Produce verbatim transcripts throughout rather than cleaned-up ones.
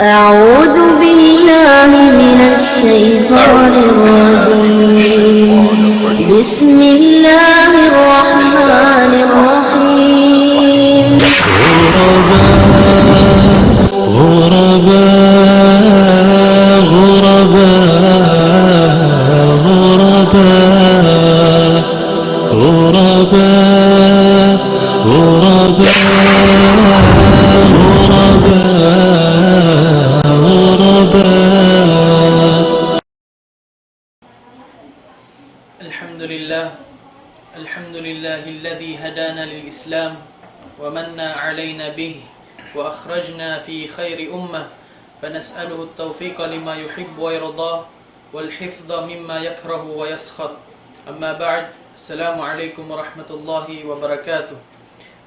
أعوذ بالله من الشيطان الرجيم. بسم الله الرحمن الرحيم. غرباء، غرباء، غرباء، غرباء. غرباء، غرباء، غرباء، غرباء. الحمد لله. الحمد لله الذي هدانا للإسلام ومن علينا به وأخرجنا في خير أمة، فنسأله التوفيق لما يحب ويرضى والحفظ مما يكره ويسخط. أما بعد، السلام عليكم ورحمة الله وبركاته.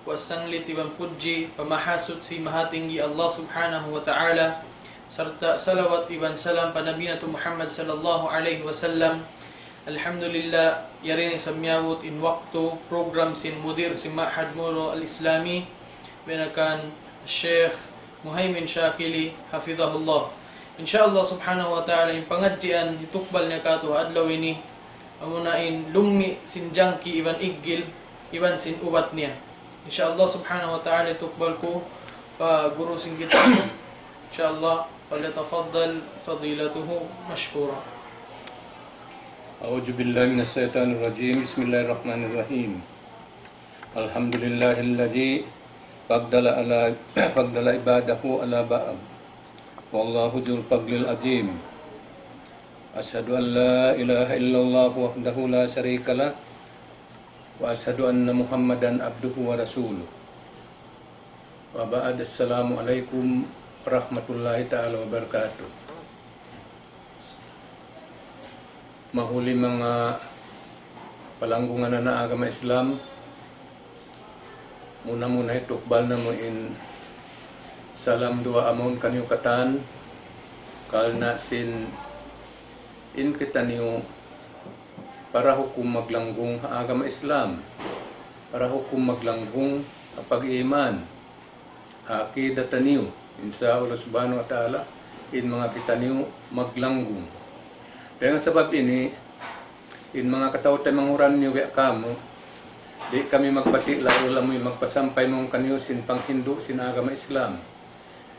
Wa sanglit iban pudji pa Mahasuchi Mahatinggi Allah Subhanahu wa Ta'ala, sarta' salawat iban salam pa Nabi natu' Muhammad sallallahu alayhi wasallam. Alhamdulillah, yari na isab miyabut in waktu program sin mudir sin Ma'had Moro Al-Islami, biya' na kan Sheikh Muhaymin Shakili, hafidhahullah. Insha Allah Subhanahu wa Ta'ala, in pangadjian hitukbal niya kātu' ha adlaw ini, amuna in lummi' sin jangki iban iggil, iban sin ubat niya. Insha Allah Subhanahu wa Ta'ala, hitukbal ku pa guru sin kita. Insha Allah, فليتفضل فضيلته مشكورا. أعوذ بالله من الشيطان الرجيم. بسم الله الرحمن الرحيم. الحمد لله الذي فضل على، فضل عباده على بعض. والله ذو الفضل العظيم. أشهد أن لا إله إلا الله وحده لا شريك له، وأشهد أن محمدا عبده ورسوله. وبعد، السلام عليكم ورحمة الله تعالى وبركاته. Mahuli manga palanggungan ha agama Islam, muna-muna hitukbal namu' in salam duwaa mawn kaniyu katan, karna' sin in kitaniyu para hukum maglanggung ha agama Islam, para hukum maglanggung ha pag-iman, ha akida taniyu, insya Allah Subhanahu wa Ta'ala, in manga kitaniyu maglanggung. Dayn ha sabab ini, in manga kataw-taymanghuran niyu biya' kamu, di' kami magbati' laung amu in magpasampay mawn kaniyu sin panghindu' sin agama Islam.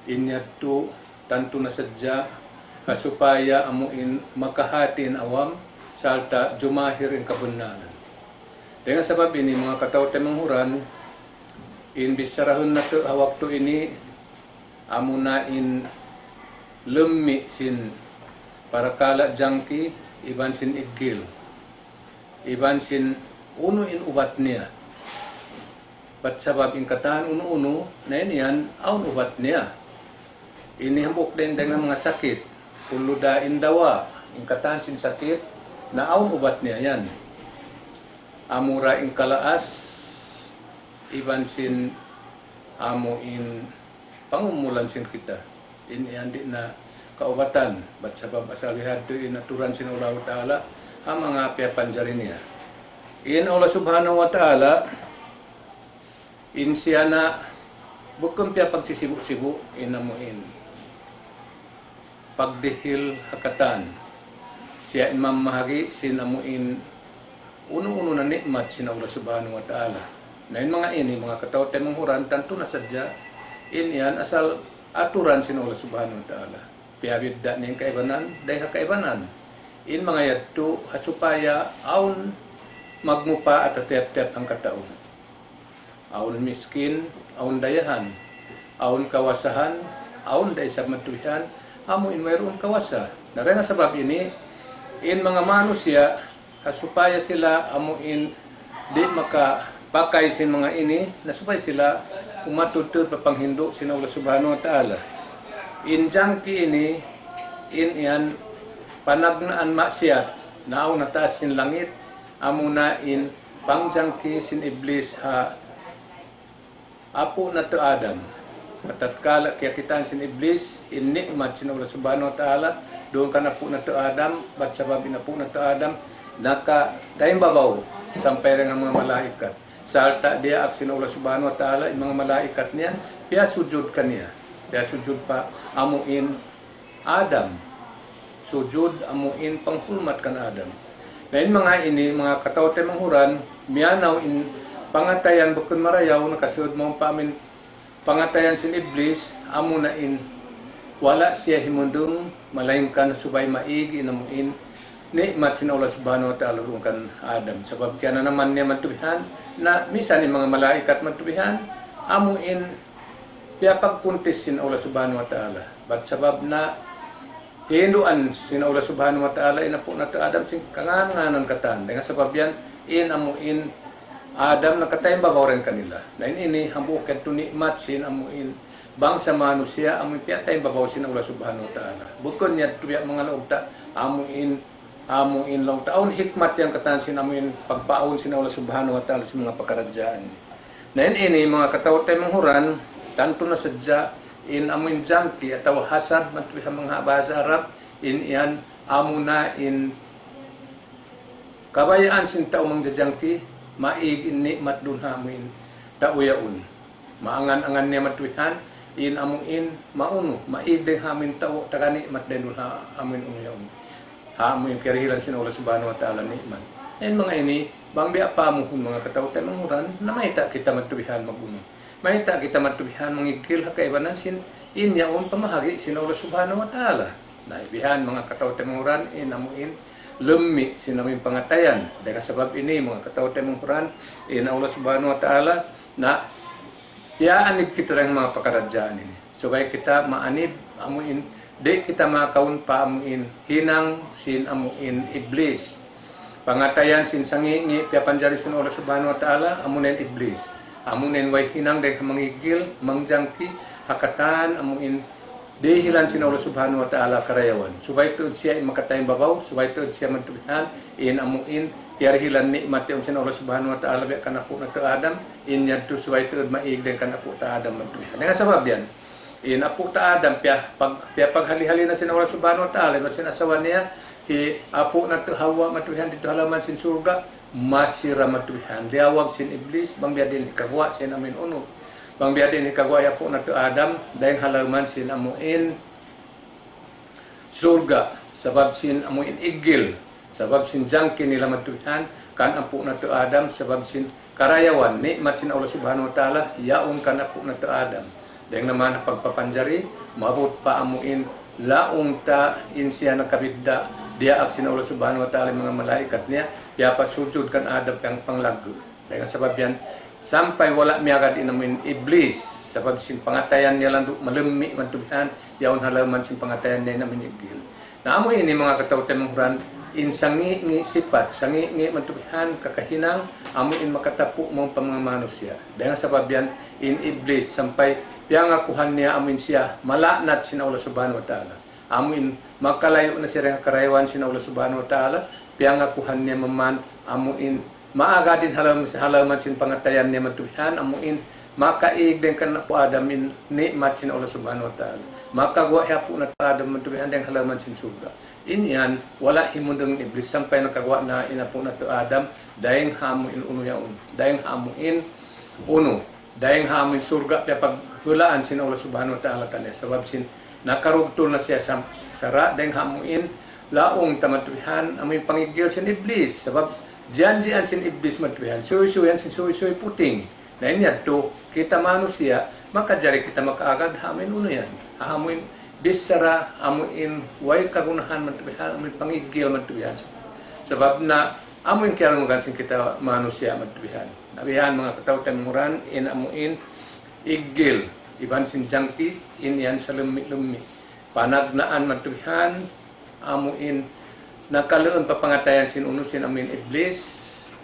In yadtu tantu na sadja ha supaya amu in makahati in awam, sarta' jumahir in kabunnalan. Dayn ha sabab ini, manga kataw-taymanghuran, in bicharahun natu' ha waktu ini, amuna in lummi' sin parakala' jangki, iban sin iggil, iban sin unu in ubat niya. Bat sabab in katan unu-unu, na in yan, awn ubat niya. Ini hambuuk dayn ha manga sakit. كل داء دواء. In katan sin sakit, na awn ubat niya yan. Amura in kalaas, iban sin amu in pangumulan sin kita. In yan di' na kaubatan, bat sabab asal bihadtu in aturan sin Allahu Ta'ala, ha manga piyapanjari niya. In Allah Subhanahu wa Ta'ala, in siya na bukun piyapagsisibu'-sibu', in amu in pagdihil ha katan. Siya in mamahagi' sin amu in unu-unu na ni'mat sin Allah Subhanahu wa Ta'ala. Na in manga ini, manga kataw-taymanghuran, tantu na sadja in yan asal aturan sin Allah Subhanahu wa Ta'ala. Piyabidda' niya in kaibanan dayn ha kaibanan. In manga yadtu ha supaya awn magmupaat ha tiyap-tiyap hangkatau. Awn miskin, awn dayahan, awn kawasahan, awn da isab maduwihan, amu in wayruun kawasa. Na dayn ha sabab ini, in manga manusiya', ha supaya sila amu in di' makapakay sin manga ini, na supaya sila umatud pa panghindu' sin Allah Subhanahu wa Ta'ala. In jangki ini, in yan panagnaan maksiyat, na awn ha taas sin langit, amuna in pangjangki sin Iblis ha apu' natu' Adam. Tatkala kiyakitaan sin Iblis in ni'mat sin Allah Subhanahu wa Ta'ala duun kan apu' natu' Adam, bat sabab in apu' natu' Adam nakadaimbabaw sampay dayn ha manga malaikat. Sarta' diyaak sin Allah Subhanahu wa Ta'ala in manga malaikat niya, piyasujud kaniya. Piyasujud pa amuin Adam. Sujud amuin panghulmat kan Adam. Na in manga ini, manga kataw-taymanghuran, miyanaw in pangatayan bukun marayaw, nakasud mawn pa amin pangatayan sin Iblis, amuna in wala' siya himundung, malaingkan subay maig in amuin ni'mat sin Allah Subhanahu wa Ta'ala duun kan Adam. Sabab kiyananaman niya madtu bihan, na misan in manga malaikat madtu bihan, amuin piyapagkuntis sin Allah Subhanahu wa Ta'ala. Bat sabab na hinduan sin Allah Subhanahu wa Ta'ala in apu' natu' Adam sin kangan-nganan katan. Dayn ha sabab yan, in amuin Adam nakataymbabaw dayn kanila. Na in ini hambuuk yadtu ni'mat sin amuin bangsa manusiya', amuin piyataymbabaw sin Allah Subhanahu wa Ta'ala. Bukun yadtu biya' manga laung ta, amuin, amuin laung ta awn hikmat yan katan sin amuin pagpaawn sin Allah Subhanahu wa Ta'ala sin manga pakaradjaan. Na in ini, manga kataw-taymanghuran, tantu na sadja in amuin jangki atawa hasad madtu bihan manga bahasa Arab, in yan amuna in kabayaan sin tau mangjajangki, maig in ni'mat duun ha amuin tau yaun. Maangan-angan niya madtu bihan, in amuin maunu, maig dayn ha amuin tau taga ni'mat dayn duun ha amuin unu yaun. Ha amuin kiyarihilan sin Allah Subhanahu wa Ta'ala ni'mat. In manga ini, bang biya' pa amuhun, manga kataw-taymanghuran, na mayta' kita madtu bihan mag-unu. Mayta' kita madtu bihan mangiggil ha kaibanan sin in yaun pamahagi' sin Allah Subhanahu wa Ta'ala. Na bihan, manga kataw-taymanghuran, in amuin lemmi sin amuin pangatayan. Dayn ha sabab ini, manga kataw-taymanghuran, in Allah Subhanahu wa Ta'ala, na piyaanib kita dayn ha manga pakaradjaan ini. Subay kita maanib amuin di' kita makaun pa amuin hinang sin amuin Iblis. Pangatayan sin sangi'-ngi' piyapanjari sin Allah Subhanahu wa Ta'ala, amuna in Iblis. Amuna in way hinang dayn ha mangiggil, mangjangki, ha katan amuin dihilan sin Allah Subhanahu wa Ta'ala karayawan. Subay tuud siya in makataymbabaw, subay tuud siya madtu bihan, in amuin piyarihilan ni'mat yaun sin Allah Subhanahu wa Ta'ala biya' kan apu' natu' Adam, in yadtu subay tuud maig dayn kan apu' ta Adam madtu bihan. Dayn ha sabab yan, in apu' ta Adam, piya-, pag-, piyapaghali-hali na sin Allah Subhanahu wa Ta'ala, iban sin asawa niya, hi apu' natu' Hawa madtu bihan didtu ha lawm sin surga', masi ra madtu bihan. Liyawag sin Iblis, bang biya' diin hikaguwa' sin amuin unu. Bang biya' diin hikaguwa' hi apu' natu' Adam, dayn ha lawm sin amuin surga', sabab sin amuin iggil, sabab sin jangki nila madtu bihan kan apu' natu' Adam, sabab sin karayawan, ni'mat sin Allah Subhanahu wa Ta'ala, yaun kan apu' natu' Adam. Dayn ha manga pagpapanjari, maabut pa amuin laung ta in siya nakabidda', diyaak sin Allah Subhanahu wa Ta'ala manga malaikat niya, piyapasujud kan Adam pang-, panglaggu'. Dayn ha sabab yan, sampay wala' miyagad in amuin Iblis, sabab sin pangatayan niya landu' malemmi madtu bihan, yaun ha lawm sin pangatayan niya in amuin iggil. Na amu ini manga kataw-taymanghuran, in sangi'-ngi' sipat, sangi'-ngi' madtu bihan kakahinang, amu in makatapu' mawn pa manga manusiya'. Dayn ha sabab yan, in Iblis sampay piyangakuhan niya amu in siya mala'nat sin Allah Subhanahu wa Ta'ala. Amu in makalayu' na siya dayn ha karayawan sin Allah Subhanahu wa Ta'ala, piyangakuhan niya maman amu in maagad in ha lawm, ha lawm sin pangatayan niya madtu bihan, amu in makaig dayn kan apu' Adam in ni'mat sin Allah Subhanahu wa Ta'ala. Makaguwa' hi apu' natu' Adam madtu bihan dayn ha lawm sin surga'. In yan, wala' himundung in Iblis sampay nakaguwa' na in apu' natu' Adam, dayn ha amu in unu yaun, dayn ha amu in unu, dayn ha amu in surga' piyapaghulaan sin Allah Subhanahu wa Ta'ala kaniya. Sabab sin nakarugtul na siya sa-, sara', dayn ha amu in laung ta madtu bihan, amu in pangiggil sin Iblis. Sabab jian-jian sin Iblis madtu bihan, suysuyan sin suysuy puting. Na in yadtu, kita manusiya', makajari kita makaagad ha amu in unu yan. Ha amu in bichara, amu in way kagunahan madtu bihan, amu in pangiggil madtu bihan. Sabab na amu in kiyalungan sin kita manusiya' madtu bihan. Na bihan manga kataw-taymanghuran, in amu in iggil, iban sin jangki, in yan salemmi-lemmi. Panagnaan madtu bihan, amu in nakaluun pa pangatayan sin unu sin amu in Iblis,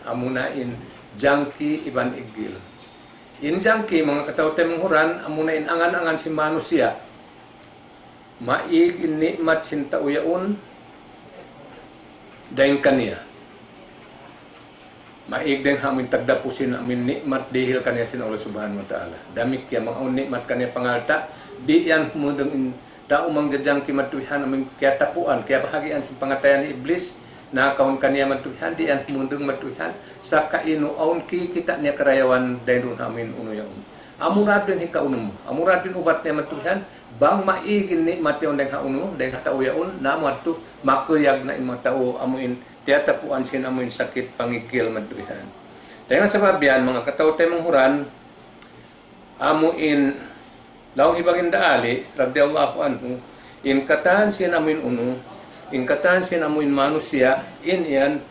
amuna in jangki iban iggil. In jangki, manga kataw-taymanghuran, amuna in angan-angan sin manusiya'. Maig in ni'mat sin tau yaun dayn kaniya. Maig dayn ha amu in tagdapu sin amu in ni'mat dihil kaniya sin Allah Subhanahu wa Ta'ala. Damikkiyan bang awn ni'mat kaniya pangalta', di' yan humundung in tau mangjajangki madtu bihan amu in kiyatapuan, kiyabahagian sin pangatayan hi Iblis, nakaun kaniya madtu bihan, di' yan humundung madtu bihan, sakainu awn kikita' niya karayawan dayn duun ha amu in unu yaun. Amura duun hikaunu mu. Amura duun ubat niya matubihan. Bang maig in ni'mat yaun dayng ha unu, dayng ha tau yaun, na amu yadtu makuyag na in manga tau amuin tiyatapuan sin amuin sakit pangiggil matubihan. Dayng ha sabab yan, manga kataw-taymanghuran, amuin laung hi Baginda Ali, radiyallahu anhu, in katan sin amuin unu, in katan sin amuin manusiya', in yan,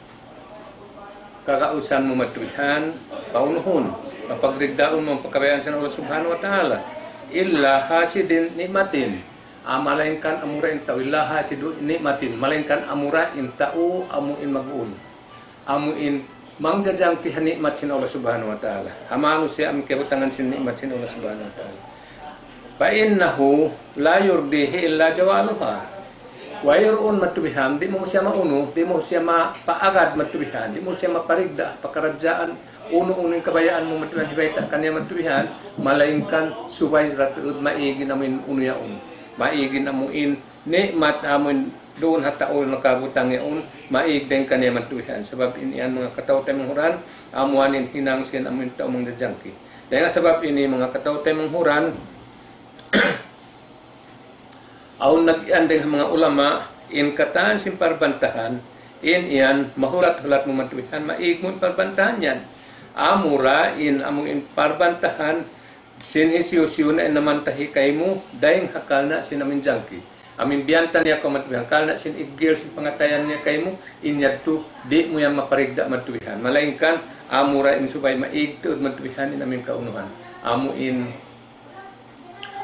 kagausan mu matubihan, paunuhun, papagrigdaun mu in pakabayaan sin Allah Subhanahu wa Ta'ala. Illa hasidin ni'matin. Ah, malaingkan amura in tau, illa hasidu ni'matin. Malaingkan amura in tau, amuin mag-unu. Amuin mangjajangki ha ni'mat sin Allah Subhanahu wa Ta'ala. Ha manusiya' amuin kiyabutangan sin ni'mat sin Allah Subhanahu wa Ta'ala. فإنه لا يرضيه إلا زوالها. Wayruun matubihan, di' mu siya maunu, di' mu siya mapaagad matubihan, di' mu siya maparigda, pakaradjaan, unu-unu in kabayaan mu matubihan, hibayta' kaniya matubihan, malaingkan subay ra tuud maig in amuin unu yaun. Maig in amuin ni'mat amuin duun ha tau nakabutang yaun, maig dayng kaniya matubihan. Sabab in yan manga kataw-taymanghuran, amu yan in hinang sin amuin tau mangjajangki. Dayng ha sabab ini manga kataw-taymanghuran, awn nag-iyan dayng ha manga ulama, in katan sin parbantahan, in yan, mahulat-hulat mu matubihan, maig mu in parbantahan yan. Amura in amuin parbantahan, sin hisiyu-siyu na in namantahi kaymu, dayng ha kalna' sin amuin jangki. Amuin biyanta niya kaw matubihan, kalna' sin iggil sin pangatayan niya kaymu, in yadtu, di' mu yan maparigda matubihan. Malaingkan, amura in subay maig tuud matubihan in amuin kaunuhan. Amuin,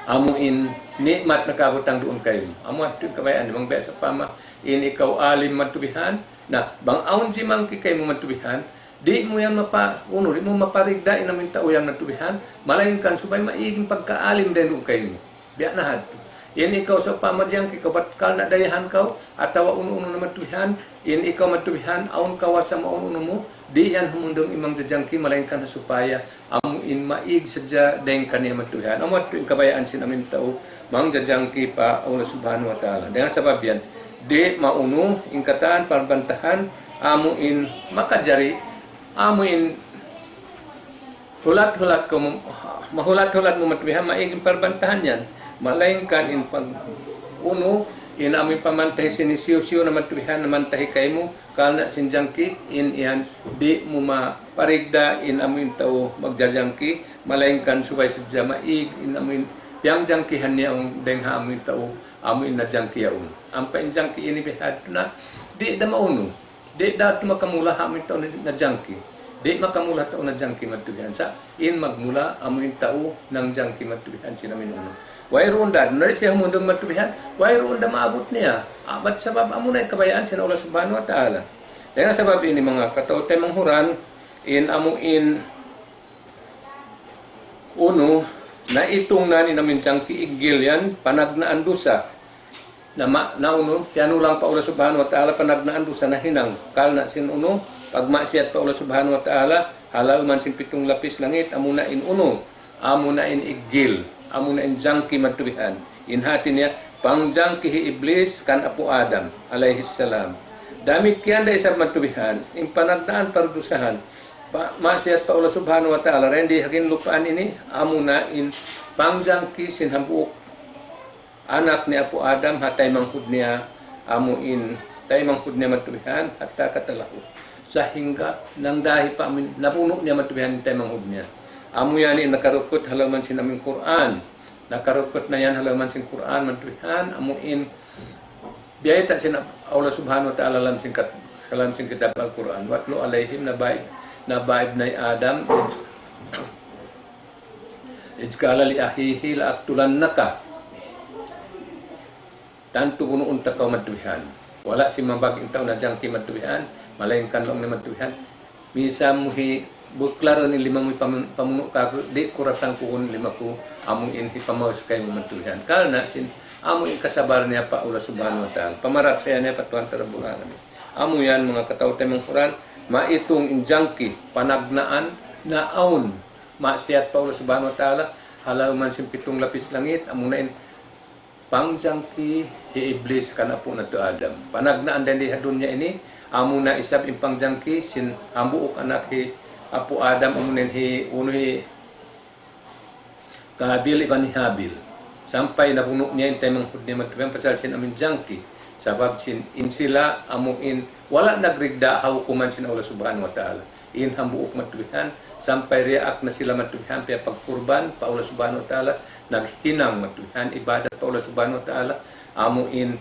amuin ni'mat nakabutang duun kaymu. Amu yadtu in kabayaan, bang biya' sawpama, in ikaw alim matubihan, na, bang awn jimangki kaymu matubihan, di' mu yan mapa-, unu, di' mu maparigda in amuin tau yan matubihan, malaingkan subay maig in pagkaalim dayn duun kaymu. Biya' na hadtu. In ikaw sawpama jangki kaw bat kalna' dayahan kaw, atawa unu-unu na matubihan, in ikaw matubihan, awn kawasa maunu-unu mu, di' yan humundung in mangjajangki, malaingkan ha supaya, amuin maig sadja dayng kaniya matubihan. Amu yadtu in kabayaan sin amuin tau, mangjajangki pa Allah Subhanahu wa Ta'ala. Dayng ha sabab yan, di' maunu, in katan, parbantahan, amuin makajari, amuin hulat-hulat kaw mu-, mahulat-hulat mu matubihan, maig in parbantahan yan. Malaingkan in pag-unu, in amuin pamantahi sin hisiyu-siyu na matubihan, namantahi kaymu, kalna' sin jangki, in yan, di' mu maparigda in amuin tau magjajangki, malaingkan subay sadja maig in amuin piyangjangkihan niya awn dayng ha amuin tau, amuin najangki yaun. Ampa in jangki ini bihadtu na, di' da maunu. Di' da tuud makamula ha amuin tau na, najangki. Di' makamula tau najangki matubihan. Sa' in magmula amuin tau nangjangki matubihan sin amuin unu. Wayruun da, na di' siya humundung matubihan, wayruun da maabut niya. Abat sabab amuna in kabayaan sin Allah Subhanahu wa Ta'ala. Dayng ha sabab ini manga kataw-taymanghuran, in amuin unu, naitung na in amuin jangki iggil yan, panagnaan dusa. Na ma-, na unu, piyanulang pa Allah Subhanahu wa Ta'ala panagnaan dusa nahinang. Karna' sin unu, pagmaksiyat pa Allah Subhanahu wa Ta'ala, ha lawm sin pitung lapis langit, amuna in unu, amuna in iggil, amuna in jangki matubihan. In hati niya, pangjangki hi Iblis kan Apu' Adam, alayhis salam. Damikkiyan da isab matubihan, in panagnaan pardusahan, pa-, maksiyat pa Allah Subhanahu wa Ta'ala, dayn di ha ginlupaan ini, amuna in pangjangki sin hambuuk anak ni Apu' Adam ha taymanghud niya, amu in taymanghud niya matubihan, hatta qatalahu. Sahingga nangdahi pa amin, nabunu' niya matubihan in taymanghud niya. Amu yan in nakarukut ha lawm sin amin Qur'an. Nakarukut na yan ha lawm sin Qur'an matubihan, amu in biyayta' sin Allah Subhanahu wa Ta'ala ha lawm sin kat-, ha lawm sin kitab Al-Qur'an. واتل عليهم نبأ، نبأ ابني آدم إذ إذ قال لأخيه لأقتلنك. Tantu bunuun ta kaw matubihan. Wala' sin mabag in tau najangki matubihan, malaingkan laung niya matubihan, misan mu hi buklaran in lima mu pamun-, pamunu' kaku', di' ku ratangkuun lima ku, amu in hipamaus kaymu matubihan. Karna' sin, amu in kasabar niya pa Allah Subhanahu wa Ta'ala. Pamarachaya niya pa Tuhan ta Rabbul Alamin. Amu yan manga kataw-taymanghuran, maitung in jangki, panagnaan, naawn maksiyat pa Allah Subhanahu wa Ta'ala, ha lawm sin pitung lapis langit, amuna in pangjangki hi Iblis kan apu' natu' Adam. Panagnaan dayn di ha dunya ini, amuna isab in pangjangki sin hambuuk anak hi Apu' Adam, amuna in hi, unu hi, Kabil iban Habil. Sampay nabunu' niya in taymanghud niya madtu bihan pasal sin amuin jangki. Sabab sin in sila amuin wala' nagrigda ha hukuman sin Allah Subhanahu wa Ta'ala. In hambuuk madtu bihan, sampay riyaak na sila madtu bihan, piyapagkurban pa Allah Subhanahu wa Ta'ala, naghinang madtu bihan, ibadat pa Allah Subhanahu wa Ta'ala, amuin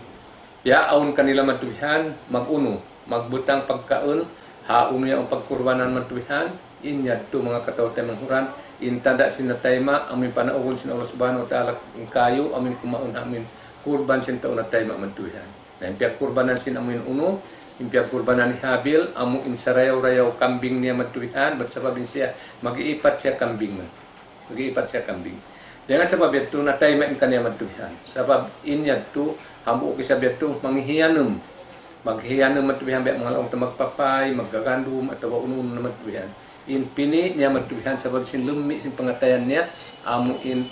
yaawn kanila madtu bihan, mag-unu, magbutang pagkaun, ha unu yaun pagkurbanan madtu bihan, in yadtu manga kataw-taymanghuran, in tanda' sin natayma', amuin panaugun sin Allah Subhanahu wa Ta'ala, in kayu, amuin kumaun, amuin kurban sin tau natayma' madtu bihan. Na, in piyagkurbanan sin amuin unu, in piyagkurbanan hi Habil, amuin sarayaw-rayaw kambing niya madtu bihan, bat sabab in siya, mag-iipat siya kambing man. Mag-iipat siya kambing. Dayn ha sabab yadtu, natayma' in kaniya madtu bihan. Sabab in yadtu, hambuuk isab yadtu, manghiyanum. Maghiyanum madtu bihan, biya' manga laung ta magpapay, maggagandum, atawa unu-unu na madtu bihan. In pini' niya madtu bihan, sabab sin lummi' sin pangatayan niya, amuin,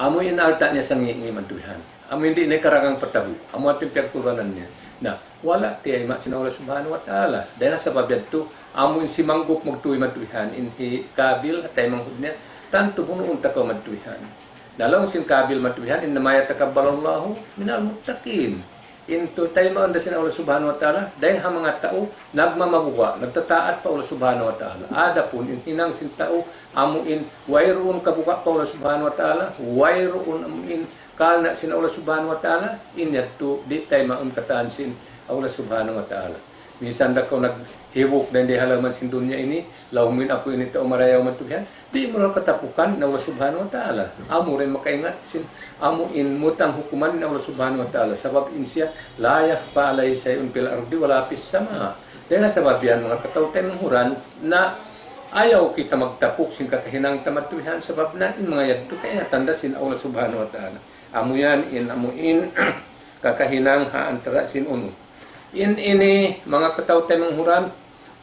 amuin alta' niya sangi'-ngi' madtu bihan. Amuin di' niya karagang patabu'. Amu in piyagkurbanan niya. Na, wala' tiyayma' sin Allah Subhanahu wa Ta'ala. Dayn ha sabab yadtu, amuin simanggup magtuy madtu bihan. In hi Kabil, taymanghud niya, tantu bunuun ta kaw madtu bihan. Na laung sin Kabil madtu bihan, إنما يتقبل الله من المتقين. In tuud taymaun da sin Allah Subhanahu wa Ta'ala, dayn ha manga tau nagmamabuga', nagtataat pa Allah Subhanahu wa Ta'ala. Adapun in hinang sin tau, amuin wayruun kabuga' pa Allah Subhanahu wa Ta'ala, wayruun amuin karna' sin Allah Subhanahu wa Ta'ala, in yadtu di' taymaun katan sin Allah Subhanahu wa Ta'ala. Minsan da kaw naghibuk dayn di ha lawm sin dunya ini, laung mu in aku ini tau marayaw madtu bihan, di' mu na katapukan in Allah Subhanahu wa Ta'ala. Amu ra in makaingat sin, amuin mutang hukuman in Allah Subhanahu wa Ta'ala. Sabab in siya, لا يخفى عليه شيء في الأرض ولا في السماء. Dayn ha sabab yan, manga kataw-taymanghuran, na ayaw kita magtapuk sin kakahinang ta madtu bihan, sabab na in manga yadtu kaingatan da sin Allah Subhanahu wa Ta'ala. Amu yan, in amuin kakahinang ha antara' sin unu. In ini, manga kataw-taymanghuran,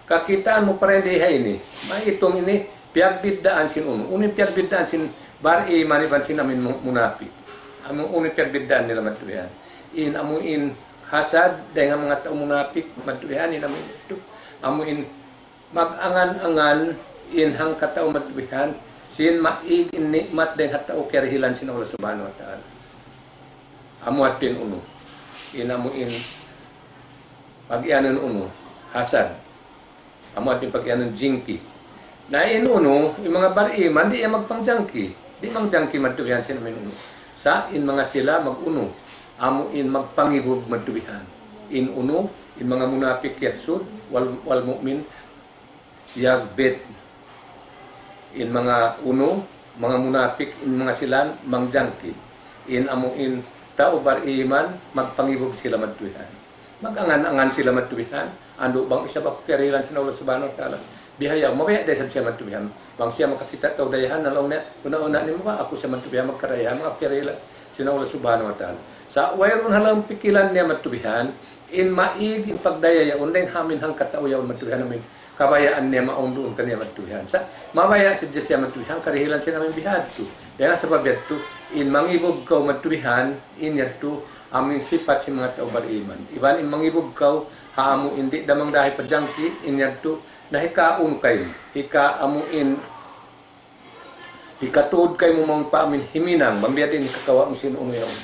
kakitaan mu pa rin di ha ini. Maitung ini, piyagbiddaan sin unu. Unu in piyagbiddaan sin bariman iban sin amuin mu-, munapik. Amu unu in piyagbiddaan nila madtu bihan. In amuin hasad, dayn ha manga tau munapik, madtu bihan, in amuin, amuin mag-angan-angan, in hangkatau madtu bihan, sin maig in ni'mat dayn ha tau kiyarihilan sin Allah Subhanahu wa Ta'ala. Amu yadtu in unu. In amuin pag-iyanun unu, hasad. Amu yadtu in pag-iyanun jingki. Na in unu, in manga bariman, di' yan magpangjangki. Di' mangjangki madtu bihan sin amuin unu. Sa' in manga sila mag-unu, amuin magpangibug madtu bihan. In unu, in manga munapik yaksud, wal, wal mu'min yagbit. In manga unu, manga munapik, in manga sila mangjangki. In amuin tau bariman, magpangibug sila madtu bihan. Mag-angan-angan sila madtu bihan. Andu' bang isab aku kiyarihilan sin Allah Subhanahu wa Ta'ala. Bihaun, mabaya' da isab siya madtu bihan. Bang siya makakita' tau dayahan, na laung niya, una-una niyu ba, aku siya madtu bihan magkadayahan, aku kiyarihilan sin Allah Subhanahu wa Ta'ala. Sa' wayruun ha lawm pikilan niya madtu bihan, in maig, in pagdaya yaun, dayn ha amuin hangkatau yaun madtu bihan amuin kabayaan niya maunduun kaniya madtu bihan. Sa' mabaya' sadja siya madtu bihan, karihilan sin amuin bihadtu. Dayn ha sabab yadtu, in mangibug kaw madtu bihan, in yadtu, amuin sipat sin manga tau bariman. Iban in mangibug kaw, ha amuin di' da mangdahi pa jangki, in yadtu, na hikaun kaymu. Hika amuin, hikatuud kaymu mangpa' amuin himinang, bang biya' diin hikakawa' mu sin unu yaun.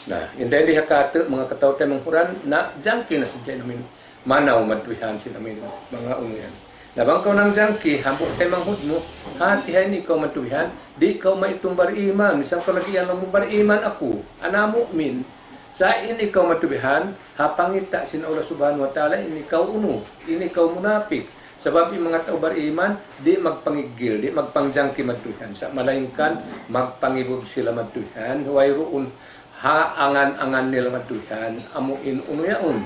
Na, in dayn di ha katu', manga kataw-taymanghuran, na jangki na sadja in amuin manaw madtu bihan sin amuin manga unu yan. Na bang kaw nangjangki, hambuuk taymanghud mu, hati ha ini kaw madtu bihan, di' kaw maitung bariman, minsan kaw lagi' yan laung mu bariman aku, ana mu'min. Sa' in ikaw madtu bihan, ha pangita' sin Allah Subhanahu wa Ta'ala, in ikaw unu, in ikaw munapik. Sabab in manga tau bariman, di' magpangiggil, di' magpangjangki madtu bihan. Sa' malaingkan, magpangibug sila madtu bihan, wayruun ha angan-angan nila madtu bihan, amuin unu yaun.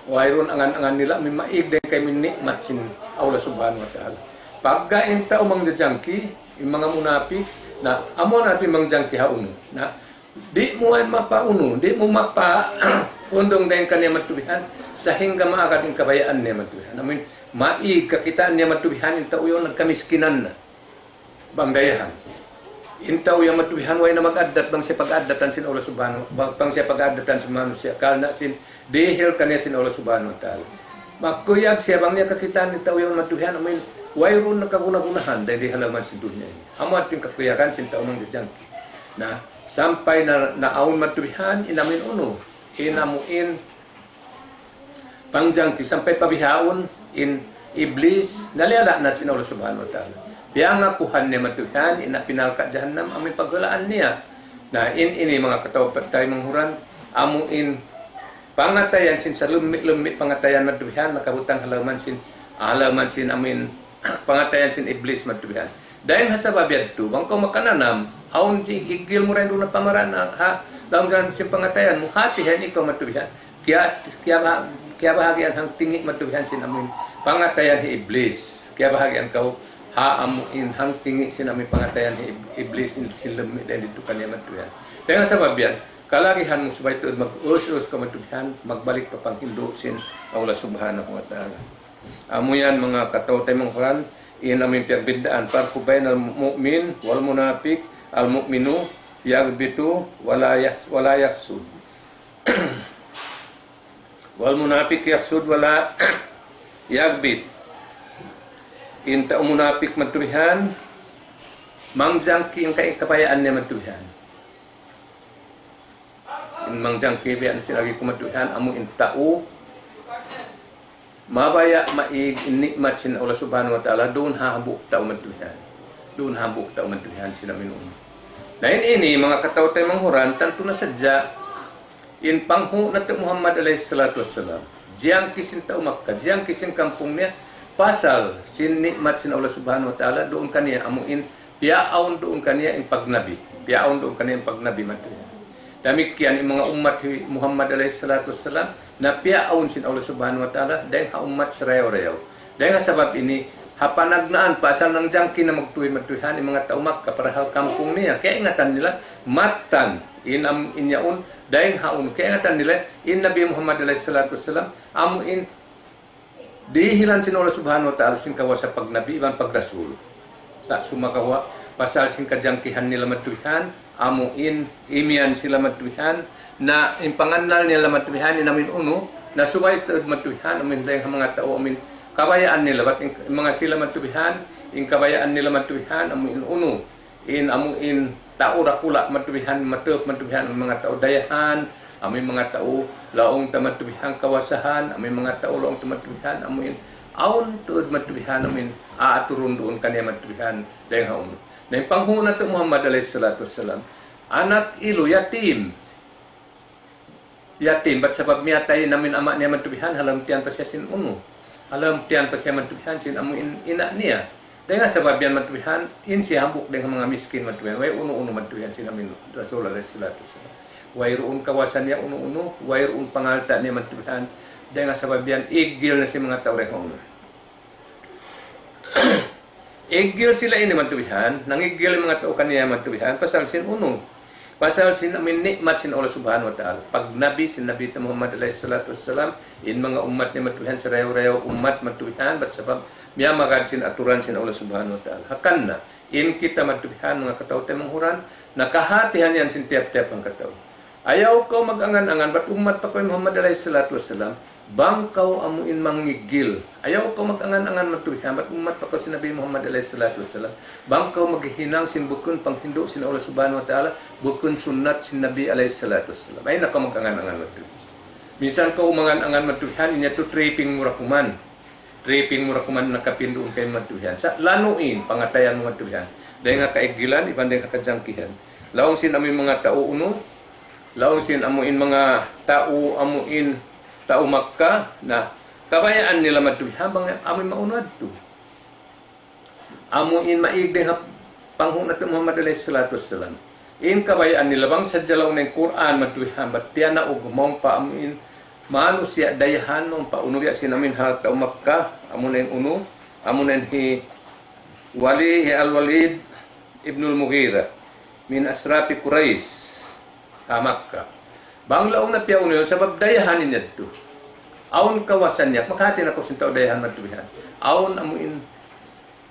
Wayruun angan-angan nila, amuin maig dayn kaymu in ni'mat sin Allah Subhanahu wa Ta'ala. Pagga in tau mangjajangki, in manga munapik, na, amu na in mangjangki ha unu. Na, di' mu yan mapaunu, di' mu mapaundung dayn kaniya madtu bihan, sahingga maagad in kabayaan niya madtu bihan. Amuin, maig kakitaan niya madtu bihan, in tau yaun nagkamiskinan na. Bang dayahan. In tau yan madtu bihan, way na mag-addat, bang siya pag-addatan sin Allah Subhanahu, bang, bang siya pag-addatan sin manusiya', karna' sin dihil kaniya sin Allah Subhanahu wa Ta'ala. Magkuyag siya bang niya kakitaan in tau yan madtu bihan, amuin, Wayruun nakaguna-gunahan dayn di ha lawm sin dunya ini. Amu yadtu in kakuyagan sin tau mangjajangki. Na, sampay na, naawn madtu bihan, in amuin unu, in amuin pangjangki sampay pa bihaun, in Iblis, naliyala' na sin Allah Subhanahu wa Ta'ala. Piyangakuhan niya madtu bihan, in api narka' jahannam, amuin paghulaan niya. Na, in ini manga kataw-taymanghuran, amuin pangatayan sin salummi'-lummi' pangatayan madtu bihan, nakabutang ha lawm sin, ha lawm sin amuin pangatayan sin Iblis madtu bihan. Dayn ha sabab yadtu, bang kaw makananam, awn ji-, igil mu dayn duun ha pamaraan, ha, ha lawm sin pangatayan mu, hati-hatihan ikaw madtu bihan. Kiya-, kiyaba-, kiyabahagian hangtingi' madtu bihan sin amuin pangatayan hi Iblis. Kiyabahagian kaw ha amuin hangtingi' sin amuin pangatayan hi Ib-, Iblis sin, sin lummi' dayn didtu kaniya madtu bihan. Dayn ha sabab yan, kalagihan mu subay tuud mag-us-us kaw madtu bihan, magbalik pa panghindu' sin Allah Subhanahu wa Ta'ala. Amu yan manga kataw-taymanghuran, in amuin piyagbiddaan, الفرق بين المؤمن والمنافق، المؤمن يغبط ولا يح-، ولا يحسد. والمنافق يحسد ولا يغبط. In tau munapik madtu bihan, mangjangki in ka-, kabayaan niya madtu bihan. In mangjangki biya' sin agi ku madtu bihan, amu in tau mabaya' maig in ni'mat sin Allah Subhanahu wa Ta'ala, duun ha hambuuk tau madtu bihan. Duun ha hambuuk tau madtu bihan sin amuin unu. Na in ini, manga kataw-taymanghuran, tantu na sadja, in panghu' natu' Muhammad alayhi salatu wassalam, jiyangki sin tau Makkah, jiyangki sin kampung niya, pasal sin ni'mat sin Allah Subhanahu wa Ta'ala, duun kaniya amuin, piyaawn duun kaniya in pagnabi. Piyaawn duun kaniya in pagnabi madtu bihan. Damikkiyan in manga ummat hi Muhammad alayhi salatu wassalam, na piyaawn sin Allah Subhanahu wa Ta'ala, dayn ha ummat sarayaw-rayaw. Dayn ha sabab ini, ha panagnaan, pasal nangjangki na magtuy madtu bihan in manga tau Makkah, parahal kampung niya. Kaingatan nila, mattan, in am-, in yaun, dayn ha unu. Kaingatan nila, in Nabi Muhammad alayhi salatu wassalam, amuin dihilan sin Allah Subhanahu wa Ta'ala sin kawasa pagnabi iban pagrasul. Sa' sumagawa', pasal sin kajangkihan nila madtu bihan, amuin imiyan sila madtu bihan, na in pangannal nila madtu bihan, in amuin unu, na subay tuud madtu bihan, amuin dayn ha manga tau, amuin kabayaan nila, bat in manga sila madtu bihan, in kabayaan nila madtu bihan, amuin unu, in amuin tau dakula' madtu bihan, matup madtu bihan, amuin manga tau dayahan, amuin manga tau laung ta madtu bihan kawasahan, amuin manga tau laung ta madtu bihan, amuin awn tuud madtu bihan, amuin aaturun duun kaniya madtu bihan, dayn ha unu. Na in panghu' natu' Muhammad alayhi salatu wassalam, anak ilu yatim. Yatim, bat sabab miyatay in amuin ama' niya madtu bihan, ha lawm tiyan pa siya sin unu. Ha lawm tiyan pa siya madtu bihan, sin amuin ina' niya. Dayn ha sabab yan madtu bihan, in siya hambuuk dayn ha manga miskin madtu bihan. Way unu-unu madtu bihan sin amuin Rasul alayhi salatu wassalam. Wayruun kawasa niya unu-unu, wayruun pangalta' niya madtu bihan. Dayn ha sabab yan, igil na sin manga tau dayn ha unu. Igil sila ini madtu bihan, nangigil in manga tau kaniya madtu bihan, pasal sin unu. Pasal sin amuin ni'mat sin Allah Subhanahu wa Ta'ala. Pagnabi sin Nabi ta Muhammad alayhi salatu wassalam, in manga ummat niya madtu bihan, sarayaw-rayaw ummat madtu bihan, bat sabab miyamagad sin aturan sin Allah Subhanahu wa Ta'ala. Hangkan na, in kita madtu bihan, manga kataw-taymanghuran, na kahatihan yan sin tiyap-tiyap hangkatau. Ayaw kaw mag-angan-angan, bat ummat pa kaw hi Muhammad alayhi salatu wassalam, bang kaw amuin mangigil. Ayaw kaw mag-angan-angan madtu bihan, bat ummat pa kaw sin Nabi Muhammad alayhi salatu wassalam, bang kaw maghihinang sin bukun panghindu' sin Allah Subhanahu wa Ta'ala, bukun sunnat sin Nabi alayhi salatu wassalam. Ayaw na kaw mag-angan-angan madtu. Minsan kaw umangan-angan madtu bihan, in yadtu tripping mu ra kuman. Tripping mu ra kuman nakapin duun kaymu madtu bihan. Sa' lanu' in pangatayan mu madtu bihan. Dayn ha kaigilan, iban dayn ha kajangkihan. Laung sin amuin manga tau unu, laung sin amuin manga tau, amuin tau Makkah, na kabayaan nila madtu bihan bang amuin maunu yadtu. Amuin maig dayn ha panghu' natu' Muhammad alayhi salatu wassalam. In kabayaan nila bang sadja laung in Qur'an madtu bihan, bat tiyanaug mawn pa amuin manusiya' dayahan, mawn pa unu biya' sin amuin ha tau Makkah, amuna in unu, amuna in hi Wali, hi Al-Walid ibnul Mughirah, min ashrafi Quraysh, ha Makkah. Bang laung na piyaunu yan, sabab dayahan in yadtu. Awn kawasa niya, makahati na kaw sin tau dayahan madtu bihan. Awn amuin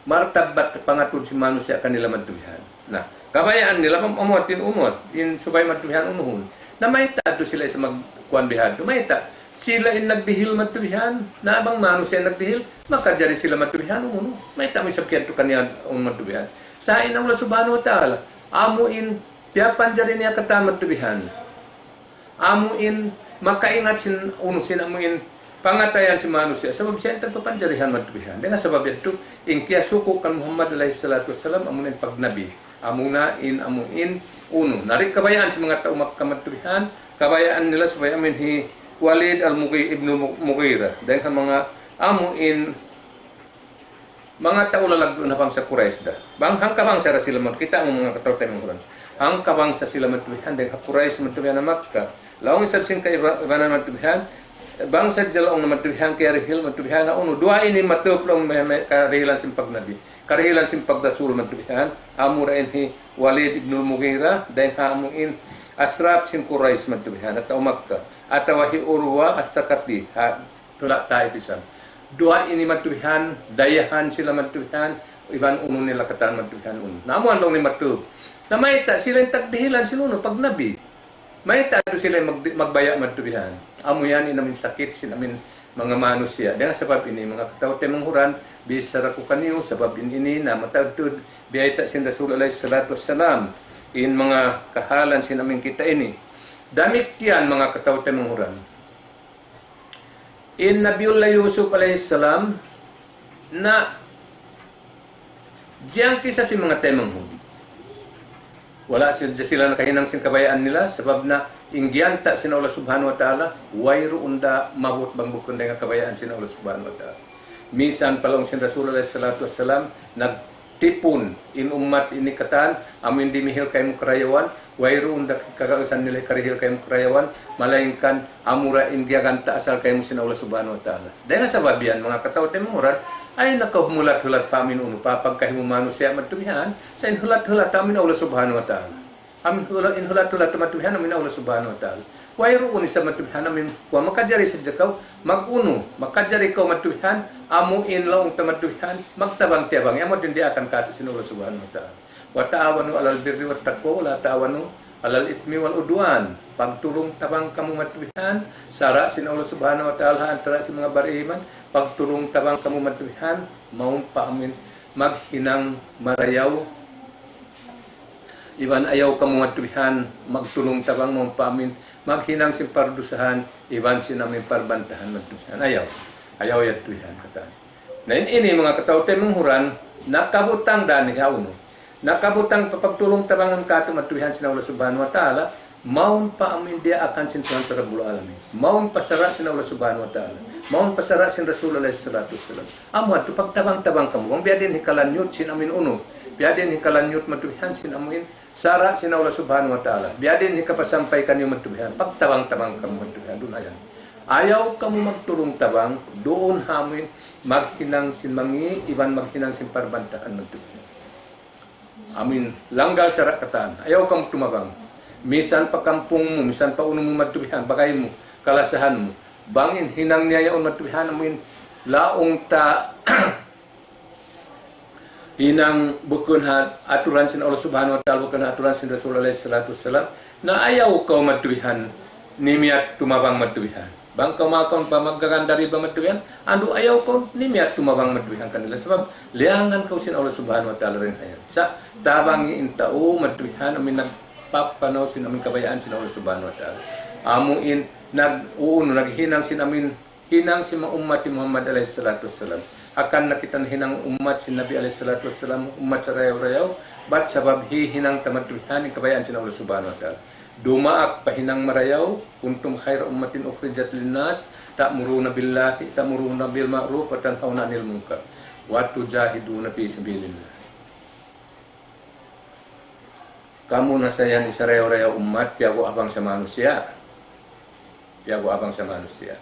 martabat pangatud sin manusiya' kanila madtu bihan. Na, kabayaan nila, mam-, amuat in umut, in subay madtu bihan unuhun. Na mayta' adtu sila isab magkuan bihadtu, mayta'. Sila in nagdihil madtu bihan, na bang manusiya' in nagdihil, makajari sila madtu bihan, umunu. Mayta' mu isab kiyadtu kaniya, um, madtu bihan. Sa' in Allah Subhanahu wa Ta'ala, amu in piyapanjari niya katan madtu bihan. Amu in makaingat sin unu sin amu in pangatayan sin manusiya'. Sabab siya in tagpapanjarihan madtu bihan. Dayn ha sabab yadtu, in kiyasuku' kan Muhammad alayhi salatu wassalam, amu in pagnabi. Amuna in, amu in, unu. Na di' kabayaan sin manga tau Makkah madtu bihan, kabayaan nila subay amu in hi Walid al-Mughi-, ibnu Mu-, Mughirah. Dayn ha manga, amu in, manga tau lalaggu' na bangsa Quraysh da. Bang hangka bangsa da sila madtu, kita' mu manga kataw-taymanghuran. Hangka bangsa sila madtu bihan, dayn ha Quraysh madtu bihan ha Makkah. Laung isab sin kaiba-, kaibanan madtu bihan, bangsa Jalaung na madtu bihan, kiyarihil madtu bihan, na unu, duwa ini madtu laung may, may karihilan sin pagnabi. Karihilan sin pagrasul madtu bihan, amu ra in hi Walid ibnul Mughirah, dayn ha amu in ashraf sin Quraysh madtu bihan, atawa Makkah, atawa hi Urwa as-Saqafi, ha, tula' Taif isab. Duwa ini madtu bihan, dayahan sila madtu bihan, iban unu nila katan madtu bihan unu. Na amu laung niya madtu. Na mayta' sila in tagdihilan sin unu, pagnabi. Mayta' tuud sila mag-, magbaya' madtu bihan. Amu yan in amin sakit sin amin manga manusiya'. Dayn ha sabab ini, manga kataw-taymanghuran, bichara ku kaniyu, sabab in ini na mataud tuud biyayta' sin Rasul alayhi salatu wassalam, in manga kahalan sin amin kita' ini. Damikkiyan manga kataw-taymanghuran. In Nabiullah Yusuf alayhi salam na jiyangkisa sin manga taymanghud. Wala' sil-, sila nakahinang sin kabayaan nila, sabab na in giyanta' sin Allah Subhanahu wa Ta'ala, wayruun da maabut bang bukun dayn ha kabayaan sin Allah Subhanahu wa Ta'ala. Misan pa laung sin Rasul alayhi salatu wassalam, nagtipun in ummat ini katan, amu in dimihil kaymu karayawan, wayruun da kagausan nila karihil kaymu karayawan, malaingkan amura in giyaganta' asal kaymu sin Allah Subhanahu wa Ta'ala. Dayn ha sabab yan, manga kataw-taymanghuran, ayaw na kaw hulat-hulat pa amin unu pa, pagkahi mu manusiya' madtu bihan, sa' in hulat-hulat amin Allah Subhanahu wa Ta'ala. Amin hulat, in hulat-hulat madtu bihan, amin Allah Subhanahu wa Ta'ala. Wayruun isab madtu bihan, amin, wa makajari sadja kaw, mag-unu, makajari kaw madtu bihan, amu in laung ta madtu bihan, magtabang-tiyabang, amu in diyaakan katu' sin Allah Subhanahu wa Ta'ala. وتعاونوا على البر والتقوى ولا تعاونوا على الإثم والعدوان. Pagtulung-tabang kamu madtu bihan, sara' sin Allah Subhanahu wa Ta'ala, antara sin manga bariman, pagtulung-tabang kamu madtu bihan, mawn pa amin maghinang marayaw, iban ayaw kamu madtu bihan, magtulung-tabang mawn pa amin maghinang sin pardusahan, iban sin amin parbantahan madtu bihan. Ayaw. Ayaw yadtu bihan katan. Na in ini manga kataw-taymanghuran, nakabutang da ini ha unu. Nakabutang pa pagtulung-tabangan katu' madtu bihan sin Allah Subhanahu wa Ta'ala, mawn pa amin diyaakan sin Tuhan ta Rabbul Alamin. Mawn pa sara' sin Allah Subhanahu wa Ta'ala. Mawn pa sara' sin Rasul alayhi salatu wassalam. Amu yadtu pagtabang-tabang kamu. Bang biya' diin hikalanyut sin amin unu. Biya' diin hikalanyut madtu bihan sin amu in sara' sin Allah Subhanahu wa Ta'ala. Biya' diin hikapasampay kaniyu madtu bihan. Pagtabang-tabang kamu madtu bihan. Duun ayan. Ayaw kamu magtulung-tabang, duun ha amin maghinang sin mangi', iban maghinang sin parbantahan madtu bihan. Amin, langgal sara' katan. Ayaw kamu tumabang. Misan pa kampung mu, misan pa unu mu madtu bihan, bagay mu, kalasahan mu. Bang in hinang niya yaun madtu bihan, amin, laung ta hinang bukun ha aturan sin Allah Subhanahu wa Ta'ala, bukun ha aturan sin Rasul alayhi salatu wassalam. Na ayaw kaw madtu bihan, nimiyat tumabang madtu bihan. Bang kaw makaun pa maggaganda riba madtu bihan, andu' ayaw kaw nimiyat tumabang madtu bihan kanila. Sabab, liyangan kaw sin Allah Subhanahu wa Ta'ala dayn ha yan. Sa' tabangi in tau madtu bihan, amin nagpapanaw sin amin kabayaan sin Allah Subhanahu wa Ta'ala. Amu in nag-, unu, naghinang sin amin hinang sin manga ummat hi Muhammad alayhi salatu wassalam. Hangkan na kita nahinang ummat sin Nabi alayhi salatu wassalam, ummat sarayaw-rayaw, bat sabab hihinang ta madtu bihan in kabayaan sin Allah Subhanahu wa Ta'ala. Dumaak pa hinang marayaw, كنتم خير أمة أخرجت للناس تأمرون بالله، تأمرون بالمعروف وتنهون عن المنكر وتجاهدون في سبيل الله. Kamu na sa yan in sarayaw-rayaw ummat, piyaguwabang sin manusiya'. Piyaguwabang sin manusiya'.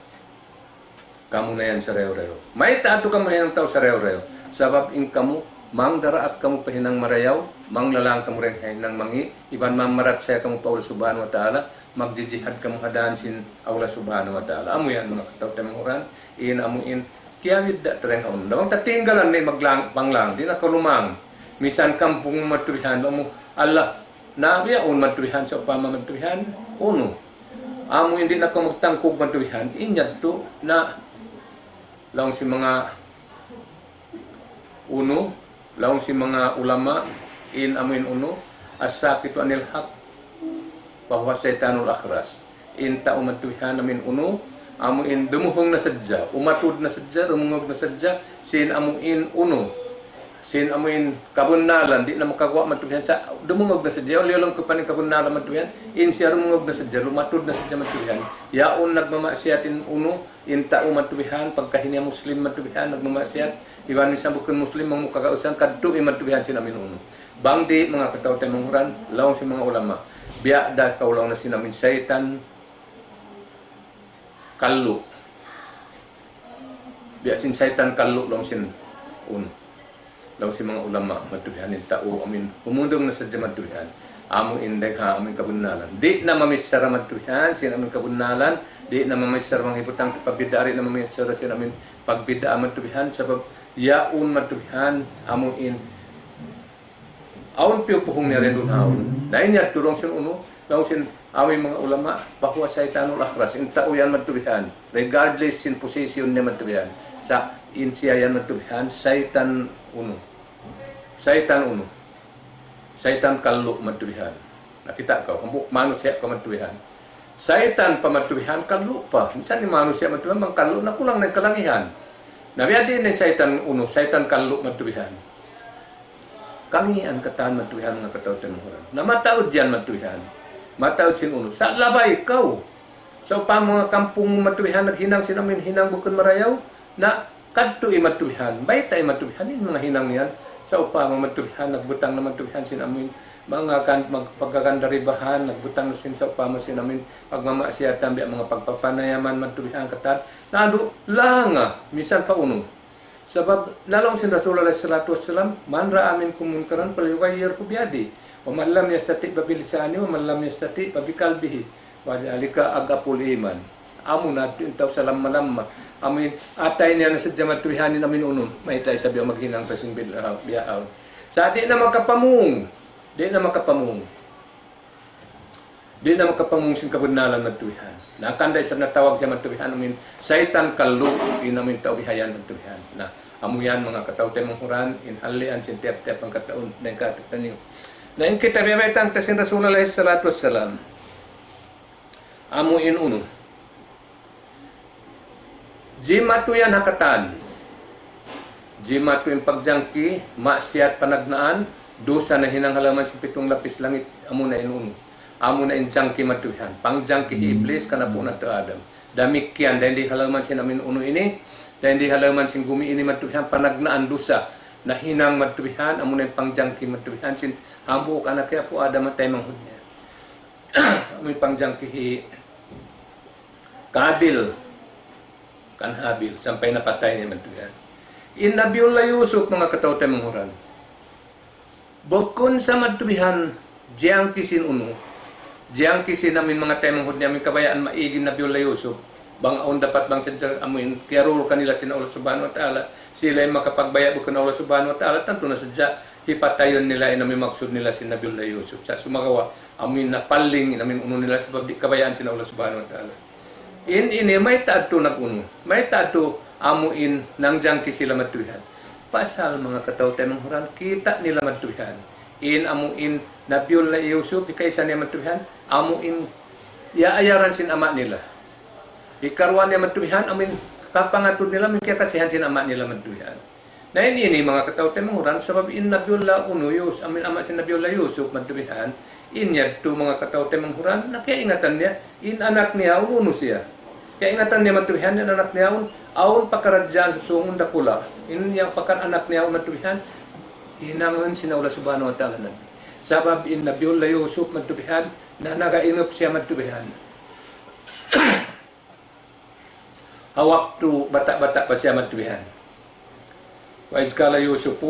Kamu na yan sarayaw-rayaw. Mayta' tuud kamu yan tau sarayaw-rayaw. Sabab in kamu, mangdaraak kamu pa hinang marayaw, manglalang kamu dayn ha hinang mangi', iban mamaratsaya kamu pa Allah Subhanahu wa Ta'ala, magjijihad kamu ha dan sin Allah Subhanahu wa Ta'ala. Amu yan, manga kataw-taymanghuran, in amu in, kiyawid da ta dayn ha unu. Bang ta tinggalan na in maglang-, panglang, di' na kaw lumang. Misan kampung mu madtu bihan, bang mu, Allah, na biya' yaun madtu bihan, sawpama madtu bihan, unu. Amu in di' na kaw magtangkug madtu bihan, in yadtu na laung sin manga unu, laung sin manga ulama, in amu in unu, الساكت عن الحق فهو الشيطان الأخرس. In tau madtu bihan amu in unu, amu in dumuhung na sadja, umatud na sadja, dumungug na sadja, sin amu in unu, sin amu in kabunnalan, di' na makaguwa' madtu bihan sa' dumungug na sadja, uliyulung ku pa in kabunnalan madtu bihan, in siya dumungug na sadja, lumatud na sadja madtu bihan. Yaun nagmamaksiat in unu, in tau madtu bihan, pagka hi niya Muslim madtu bihan, nagmamaksiat, iban minsan bukun Muslim, mangmukagausan, kadtu in madtu bihan sin amu in unu. Bang di' manga kataw-taymanghuran, laung sin manga ulama, biya' da kaw laung na sin amu in saytan, kallu'. Biya' sin saytan kallu' laung sin un. Laung sin manga ulama madtu bihan in tau amu in humundung na sadja madtu bihan. Amu in dayng ha amu in kabunnalan. Di' na mamichara madtu bihan sin amu in kabunnalan. Di' na mamichara manghibutang pagbidda', di' na mamichara sin amu in pagbidda' madtu bihan. Sabab yaun madtu bihan amu in awn piyupuhung niya dayn duun ha yaun. Na in yadtu laung sin unu, laung sin amu in manga ulama, فهو الشيطان الأخرس. In tau yan madtu bihan, regardless sin position niya madtu bihan. Sa' in siya yan madtu bihan, saytan unu. Saytan unu. Saytan kallu' madtu bihan. Nakita' kaw, hambuuk manusiya' kaw madtu bihan. Saytan pa madtu bihan, kallu' pa. Minsan in manusiya' madtu bihan, bang kallu', nakulang na in kalangihan. Na biya' diin in saytan unu, saytan kallu' madtu bihan. Kangīan katan madtu bihan manga kataw-taymanghuran. Na mataud yan madtu bihan. Mataud sin unu. Sa' labay kaw. Sawpama manga kampung madtu bihan naghinang sin amu in hinang bukun marayaw. Na kadtu in madtu bihan. Baytai in madtu bihan in manga hinang yan. Sawpama madtu bihan nagbutang na madtu bihan sin amu in manga gan-, mag-, pagkagandaribahan, nagbutang sin sawpama sin amu in pagmamaksiyatan biya' manga pagpapanayaman madtu bihan katan. Na adu, langa, minsan pa unu. Sabab, laung sin Rasul alayhi salatu wassalam, من رأى منكم منكرا فليغيره بيده، ومن لم يستطع فبلسانه، ومن لم يستطع فبقلبه، وذلك أضعف الإيمان. Amu na in tau salamma-lamma. Amu in atay niya na sadja madtu bihan in amu in unu. Mayta' isab yan maghinang pa sin bid'a, biya' awn. Sa' di' na makapamung. Di' na makapamung. Di' na makapamung sin kabunnalan madtu bihan. Na hangkan da isab natawag siya madtu bihan, amu in saytan kallu', in amu in tau bihayan madtu bihan. Na, amu yan manga kataw-taymanghuran, in halian sin tiyap-tiyap hangkataun, dayn katataniyu. Na in kita biya' bayta' ta sin Rasul alayhi salatu wassalam. Amu in unu. Jimatu yan ha katan. Jimatu in pagjangki, maksiyat panagnaan, dusa nahinang ha lawm sin pitung lapis langit, amu na in unu. Amu na in jangki madtu bihan. Pangjangki hi Iblis kan apu' natu' Adam. Damikkiyan, dayn di ha lawm sin amu in unu ini, dayn di ha lawm sin gumi ini madtu bihan, panagnaan dusa. Nahinang madtu bihan, amu na in pangjangki madtu bihan, sin hambuuk anak hi apu' Adam ha taymanghud niya. Amu in pangjangki hi Kabil kan Habil, sampay napatay niya madtu bihan. In Nabiullah Yusuf, manga kataw-taymanghuran. Bukun sa madtu bihan, jiyangki sin unu. Jiyangki sin amu in manga taymanghud niya, amu in kabayaan maig in Nabiullah Yusuf. Bang awn dapat bang sadja amu in kiyarul kanila sin Allah Subhanahu wa Ta'ala, sila in makapagbaya' bukun Allah Subhanahu wa Ta'ala, tantu na sadja hipatayun nila in amu in maksud nila sin Nabiullah Yusuf. Sa' sumagawa', amu in napaling in amu in unu nila sabab di' kabayaan sin Allah Subhanahu wa Ta'ala. In ini mayta' adtu nag-unu, mayta' adtu amu in nangjangki sila madtu bihan. Pasal manga kataw-taymanghuran, kita' nila madtu bihan. In amu in Nabiullah Yusuf, hikaisa niya madtu bihan, amu in iyaayaran sin ama' nila. Hikaruwa niya madtu bihan, amu in kapangatud nila, amu in kiyakasihan sin ama' nila madtu bihan. Na in ini manga kataw-taymanghuran, sabab in Nabiullah unu Yus-, amu in ama' sin Nabiullah Yusuf madtu bihan, in yadtu manga kataw-taymanghuran, na kiyaingatan niya, in anak niya unu siya. Kiyaingatan niya madtu bihan, in anak niya awn, awn pakaradjaan susungun dakula'. In yan pakar anak niya awn madtu bihan, hinangun sin Allah Subhanahu wa Ta'ala nabi. Sabab in Nabiullah Yusuf madtu bihan, na nagainup siya madtu bihan. Ha waktu bata'-bata' pa siya madtu bihan. وإذ قال يوسف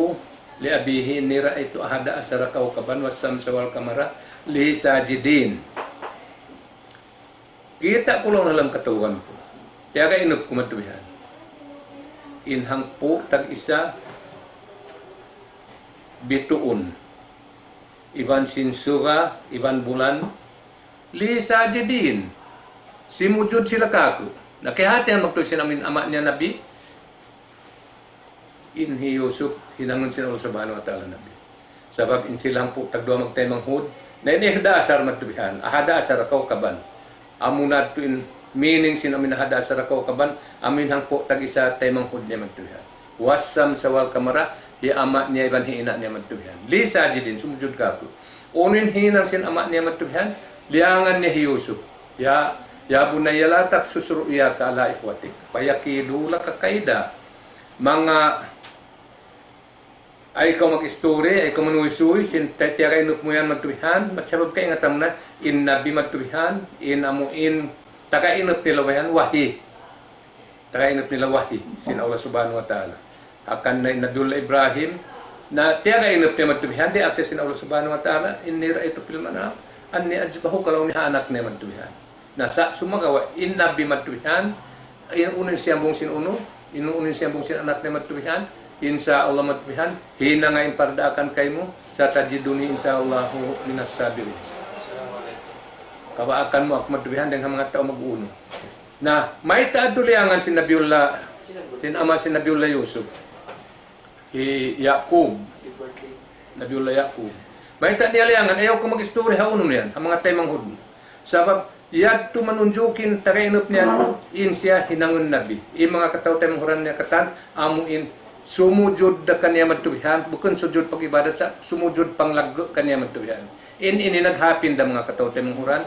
لأبيه إني رأيت أحد عشر كوكبا والشمس والقمر لي ساجدين. Kita' ku laung ha lawm katauhan ku. Tiyagainup ku madtu bihan. In hangpu' tag-isa bituun. Iban sin suga, iban bulan, li sajidin. Simujud sila kāku'. Na kiyahatihan magtuy sin amuin ama' niya Nabi, in hi Yusuf, hinangun sin Allah Subhanahu wa Ta'ala Nabi. Sabab in sila hangpu' tagduwa magtaymanghud, na in ihda asar magtubihan, ahada asar kawkaban. Amuna tuud in meaning sin amuin ahada asar kawkaban, amuin hangpu' tag-isa taymanghud niya magtubihan. والشمس والقمر, hi ama' niya iban hi ina' niya magtubihan. لي ساجدين, sumujud kāku'. Unu in hinang sin ama' niya magtubihan, liyangan niya hi Yusuf. يا، يا بني لا تقصص رؤياك على إخوتك فيكيدوا لك كيدا. Manga, ayaw kaw mag-istori, ayaw kaw manuysuy, sin ti-, tiyaga inup mu yan magtubihan, sabab kaingatan mu na, in Nabi magtubihan, in amuin, taga inup nila yan, wahi. Taga inup nila wahi sin Allah Subhanahu wa Ta'ala. Hangkan na in Nabiullah Ibrahim, na tiyaga inup niya magtubihan, diyaak siya sin Allah Subhanahu wa Ta'ala, إني رأيت في المنام أني أذبحك, laung niya ha anak niya magtubihan. Na sa' sumagawa', in Nabi magtubihan, in unu in siyambung sin unu, in unu in siyambung sin anak niya magtubihan, insya Allah magtubihan, hinanga in pardaakan kaymu, ستجدني إن شاء الله من الصابرين. Kabaakan mu aku magtubihan dayn ha manga tau mag-unu. Na, mayta' adtu liyangan sin Nabiullah, sin ama' sin Nabiullah Yusuf. Hi Yaqub. Nabiullah Yaqub. Mayta' niya liyangan, ayaw kaw mag-istori ha unu yan, ha manga taymanghud mu. Sabab, yadtu manunjukin taga inup niya, in siya hinangun Nabi. In manga kataw-taymanghuran niya katan, amuin sumujud da kaniya magtubihan, bukun sujud pag-ibadat sa', sumujud panglaggu' kaniya magtubihan. In ini naghapin da manga kataw-taymanghuran.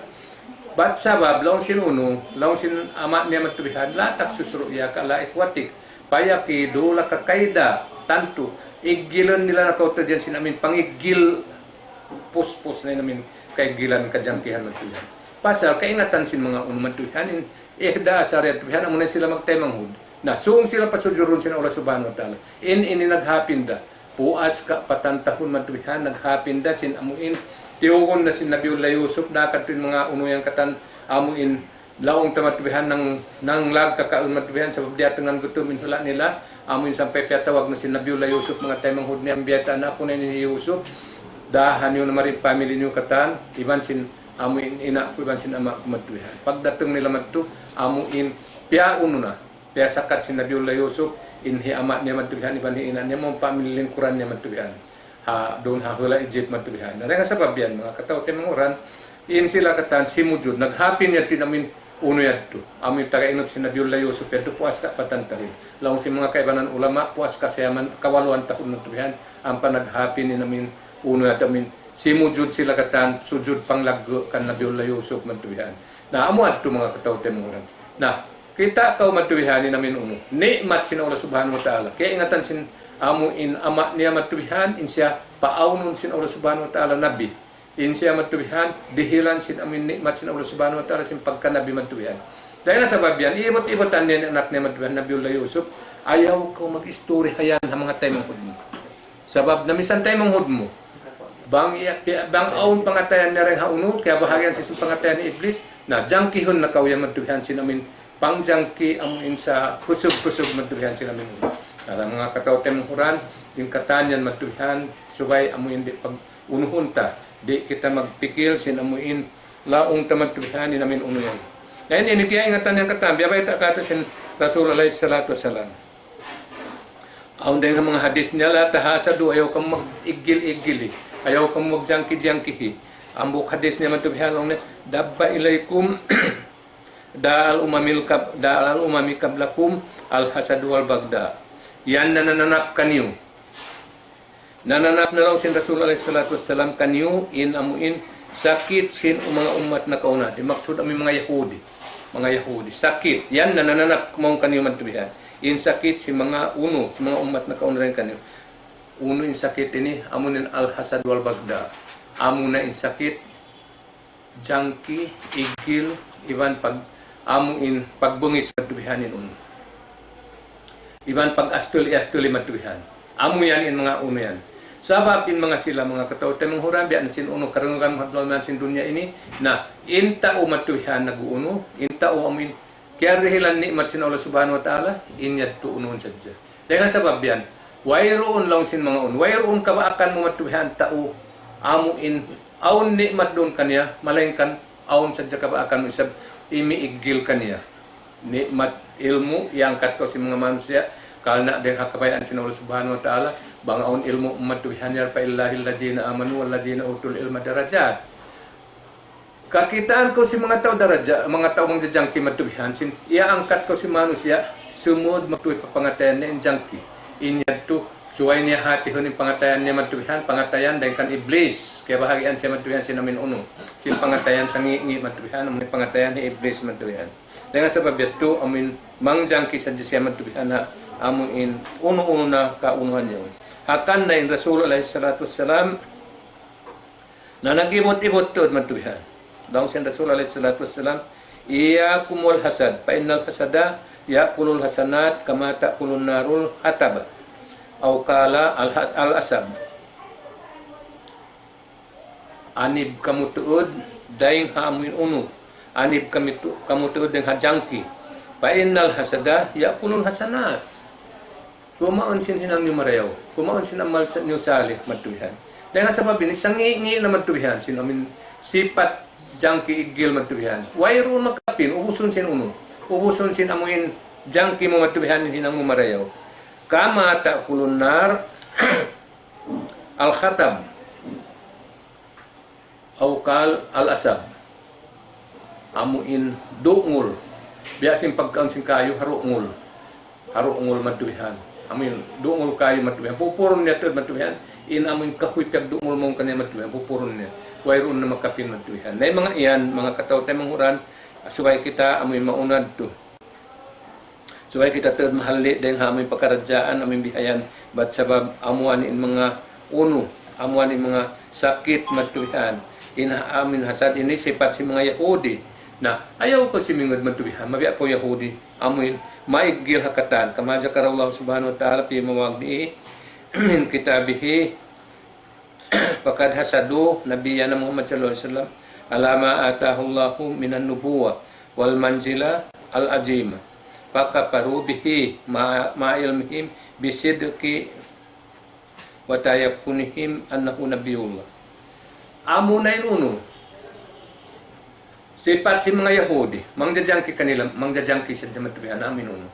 Bat sabab, laung sin unu, laung sin ama' niya magtubihan, لا تقصص رؤياك على إخوتك فيكيدوا لك كيدا. Tantu, iggilun nila na kaw tuud yan sin amuin pangiggil, puspus na in amuin kaiggilan kajangkihan magtubihan. Pasal kaingatan sin manga unu magtubihan, in ihda asar yan magtubihan, amuna sila magtaymanghud. Na, sung sila pasujurun sin Allah Subhanahu wa Ta'ala. In ini naghapin da. Puas kapatan tahun magtubihan, naghapin da sin amuin. Tiyugun na sin Nabiullah Yusuf, na kadtu in manga unu yan katan amuin laung ta magtubihan nang, nanglag kakaun magtubihan, sabab diyatungan gutum in hula' nila, amuin sampay piyatawag na sin Nabiullah Yusuf, manga taymanghud niya, biyaytaan aku na ini hi Yusuf, daahan niyu na mari in family niyu katan, iban sin amuin ina' ku, iban sin ama' ku magtubihan. Pagdatung nila madtu, amuin piyaunu na. Piyasakat sin Nabiullah Yusuf, in hi ama' niya magtubihan, iban hi ina' niya, mawn pa amuin lingkuran niya magtubihan. Ha, duun ha hula' Egypt magtubihan. Na, dayn ha sabab yan, manga kataw-taymanghuran, in sila katan simujud, naghapin yadtu in amuin unu yadtu. Amuin taga inup sin Nabiullah Yusuf yadtu, puas kapatan tahun. Laung sin manga kaibanan ulama, puas kasiyaman, kawaluan tahun magtubihan, ampa naghapin in amuin unu yadtu amuin simujud sila katan, sujud panglaggu' kan Nabiullah Yusuf magtubihan. Na, amu yadtu manga kataw-taymanghuran. Na, kita' kaw magtubihan in amuin unu. Ni'mat sin Allah Subhanahu wa Ta'ala. Kaingatan sin amuin ama' niya magtubihan, in siya paawnun sin Allah Subhanahu wa Ta'ala Nabi. In siya magtubihan, dihilan sin amuin ni'mat sin Allah Subhanahu wa Ta'ala sin pagka Nabi magtubihan. Dayn ha sabab yan, ibut-ibutan niya in anak niya magtubihan, Nabiullah Yusuf, ayaw kaw mag-istori ha yan ha manga taymanghud mu. Sabab na misan taymanghud mu. Bang iya, pi-, bang awn pangatayan niya dayn ha unu, kiyabahagian sin pangatayan hi Iblis, na jangkihun na kaw yan magtubihan sin amuin, pangjangki amuin sa kusug-kusug magtubihan sin amuin unu. Na manga kataw-taymanghuran, in katan yan magtubihan, subay amuin di' pag-unuhun ta, di' kita magpikil sin amuin, laung ta magtubihan in amuin unu yan. Na ini, ini kiyaingatan yan katan, biya' bayta' katu' sin Rasul alayhi salatu wassalam. Awn dayn ha manga hadith niya, لا تحاسدوا, ayaw kamu mag-iggil-iggili, ayaw kamu magjangki-jangkihi. Hambuuk hadith niya magtubihan laung niya, دب إليكم داء الأمم القب-، داء الأمم قبلكم الحسد والبغضاء. Yan na nananap kaniyu. Nananap na laung sin Rasul alayhi salatu wassalam kaniyu in amuin sakit sin manga ummat nakauna. Di' maksud amuin manga Yahudi. Manga Yahudi. Sakit. Yan na nananap mawn kaniyu magtubihan. In sakit sin manga unu, sin manga ummat nakauna dayn kaniyu. Unu in sakit ini, amuin الحسد والبغضاء. Amuna in sakit jangki, iggil, iban pag-, amuin pagbungis magtubihan in unu. Iban pag-astuli-astuli magtubihan. Amu yan in manga unu yan. Sabab in manga sila, manga kataw-taymanghuran, biya' na sin unu karungugan magtubihan sin dunya ini. Na, in tau magtubihan nag-unu, in tau amuin kiyarihilan ni'mat sin Allah Subhanahu wa Ta'ala, in yadtu unun sadja. Dayn ha sabab yan, wayruun laung sin manga unu, wayruun kabaakan mu magtubihan tau, amuin, awn ni'mat duun kaniya, malaingkan awn sadja kabaakan isab imiiggil kaniya. Ni'mat ilmu', iyangkat kaw sin manga manusiya', karna' dayn ha kabayaan sin Allah Subhanahu wa Ta'ala, bang awn ilmu' madtu bihan, يرفع الله الذين آمنوا والذين أوتوا العلم درجات. Kakitaan kaw sin manga tau daraja, manga tau mangjajangki madtu bihan, sin iyaangkat kaw sin manusiya', sumud madtu pa pangatayan niya in jangki. In yadtu, subay niya hatihun in pangatayan niya madtu bihan, pangatayan dayn kan Iblis, kiyabahagian siya madtu bihan sin amuin unu, sin pangatayan sangi'-ngi' madtu bihan, amuin pangatayan hi Iblis madtu bihan. Dayn ha sabab yadtu, amuin mangjangki sadja siya madtu bihan ha amuin unu-unu na kaunuhan niya. Hangkan na in Rasul alayhi salatu wassalam, na nag-ibut-ibut tuud madtu bihan. Laung sin Rasul alayhi salatu wassalam, إياكم والحسد فإن الحسد يأكل الحسنات كما تأكل النار الحطب. أو قال الح-، العصب. Anib kamu tuud dayn ha amuin unu. Anib kami tu-, kamu tuud dayn ha jangki. فإن الحسد يأكل الحسنات. Kumaun sin hinang niyu marayaw. Kumaun sin amal sa-, niyu salih madtu bihan. Dayn ha sabab ini, sangi'-ngi' na madtu bihan sin amuin sipat jangki iggil madtu bihan. Wayruun makapin, ubusun sin unu. Ubusun sin amuin jangki mu madtu bihan, hinang mu marayaw. كما تأكل النار الحطب. أو قال العصب. Amuin dungul. Biya' sin pagkaun sin kayu, ha dungul. Ha dungul madtu bihan. Amuin dungul kayu madtu bihan. Pupurun niya tuud madtu bihan. In amuin kahuy piyagdungul mawn kaniya madtu bihan. Pupurun niya. Wayruun na makapin madtu bihan. Na in manga yan, manga kataw-taymanghuran, subay kita amuin maunad tu. Subay kita tuud mahalli' dayn ha amuin pakaradjaan, amuin bihayan, bat sabab amuin in manga unu, amuin in manga sakit madtu bihan. In ha-, amuin hasad ini sipat sin manga Yahudi. Na, ayaw kaw simingud madtu bihan, mabiya' kaw Yahudi. Amuin, maiggil ha katan. كما ذكر الله سبحانه وتعالى في مواضع من كتابه فقد حسدوا نبينا محمد صلى الله عليه وسلم على ما آتاه الله من النبوة والمنزلة العظيمة فكفروا به مع، مع علمهم بصدق وتيقنهم أنه نبي الله. Amuna in unu. Sipat sin manga Yahudi, mangjajangki kanila, mangjajangki sadja madtu bihan amuin unu.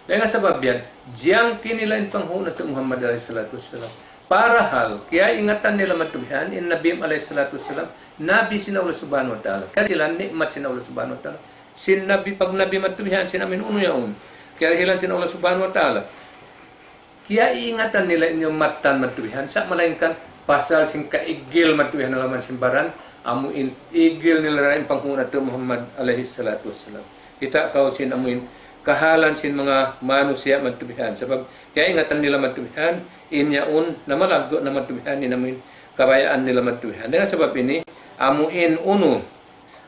Dayn ha sabab yan, jiyangki nila in panghu' natu' Muhammad alayhi salatu wassalam. Parahal, kiyaingatan nila madtu bihan, in Nabi alayhi salatu wassalam, Nabi sin Allah Subhanahu wa Ta'ala. Karihilan ni'mat sin Allah Subhanahu wa Ta'ala. Sin Nabi, pagnabi madtu bihan, sin amuin unu yaun. Karihilan sin Allah Subhanahu wa Ta'ala. Kiyaingatan nila in yan mattan madtu bihan, sa' malaingkan pasal sin kaiggil madtu bihan ha lawm sin baran, amuin iggil nila da in panghu' natu' Muhammad alayhi salatu wassalam. Kita' kaw sin amuin kahalan sin manga manusiya' madtu bihan. Sabab kiyaingatan nila madtu bihan, in yaun na malaggu' na madtu bihan, in amuin kabayaan nila madtu bihan. Dayn ha sabab ini, amuin unu,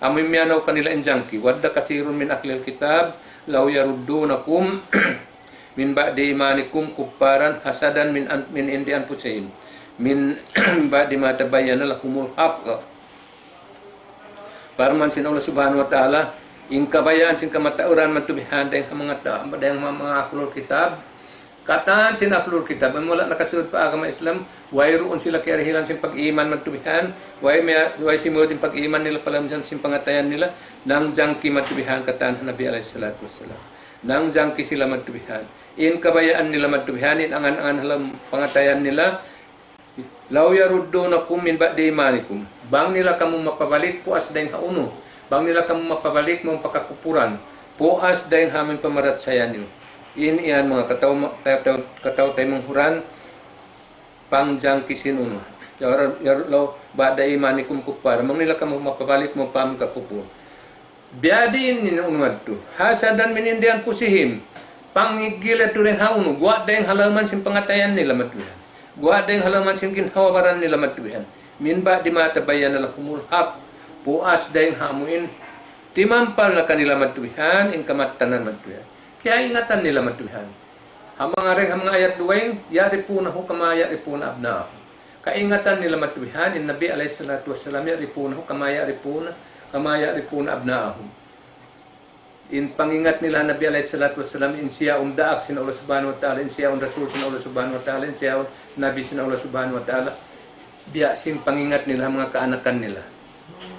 amuin miyanaw kanila in jangki. ود كثير من أهل الكتاب لو يردونكم من بعد إيمانكم كفارا حسدا من أن-، من عند أنفسهم من بعد ما تبين لهم الحق. Parman sin Allah Subhanahu wa Ta'ala, in kabayaan sin kamatauran madtu bihan dayn ha manga ta-, dayn ha manga ahlul kitab, katan sin ahlul kitab, amu wala' nakasud pa agama Islam, wayruun sila kiyarihilan sin pag-iman madtu bihan, way miya-, way simud in pag-iman nila pa lawm sin pangatayan nila, nangjangki madtu bihan katan ha Nabi alayhi salatu wassalam. Nangjangki sila madtu bihan. In kabayaan nila madtu bihan, in angan-angan ha lawm pangatayan nila, لو يردونكم من بعد إيمانكم. Bang nila kamu mapabalik puas dayn ha unu. Bang nila kamu mapabalik mawn pa kakupuran. Puas dayn ha amuin pamarachaya niyu. In yan manga kataw-, kataw-, kataw-taymanghuran, pangjangki sin unu. ير-، ير-، لو بعد إيمانكم كفارا. Bang nila kamu mapabalik mawn pa amuin kakupur. Biyadiin in unu yadtu. حسدا من عند أنفسهم. Pangiggil yadtu dayn ha unu. Guwa' dayn ha lawm sin pangatayan nila madtu bihan. Guwa' dayn ha lawm sin ginhawa-baran nila madtu bihan. من بعد ما تبين لهم الحق. Puas dayn ha amuin timampal na kanila madtu bihan, in kamattanan madtu bihan. Kiyaingatan nila madtu bihan. Ha manga dayn ha manga ayat dugaing, يعرفونه كما يعرفون أبناءهم. Kaingatan nila madtu bihan, in Nabi alayhi salatu wassalam, يعرفونه كما يعرفون، كما يعرفون أبناءهم. In pangingat nila ha Nabi alayhi salatu wassalam, in siya yaun daak sin Allah Subhanahu wa Ta'ala, in siya yaun Rasul sin Allah Subhanahu wa Ta'ala, in siya yaun Nabi sin Allah Subhanahu wa Ta'ala. Biya' sin pangingat nila ha manga kaanakan nila.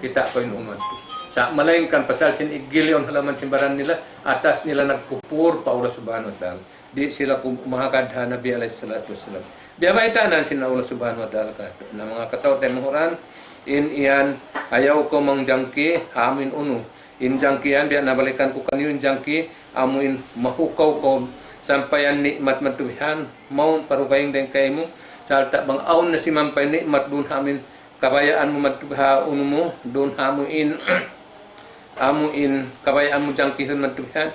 Kita' kaw in unu yadtu. Ta' malaingkan pasal sin iggil yaun ha lawm sin baran nila, atas nila nagkupur pa Allah Subhanahu wa Ta'ala. Di' sila kum-, mahagad ha Nabi alayhi salatu wassalam. Biya' baytaan sin Allah Subhanahu wa Ta'ala katu'. Na manga kataw-taymanghuran, in yan, ayaw kaw mangjangki, ha amu in unu. In jangki yan, biya' nabalikan ku kaniyu, in jangki, amu in mahukaw kaw sampayan ni'mat madtu bihan, mawn parugaing dayn kaymu, sarta' bang awn na simampay ni'mat duun ha amu in kabayaan mu madtu ha unu mu, duun ha amu in, amu in kabayaan mu jangkihun madtu bihan.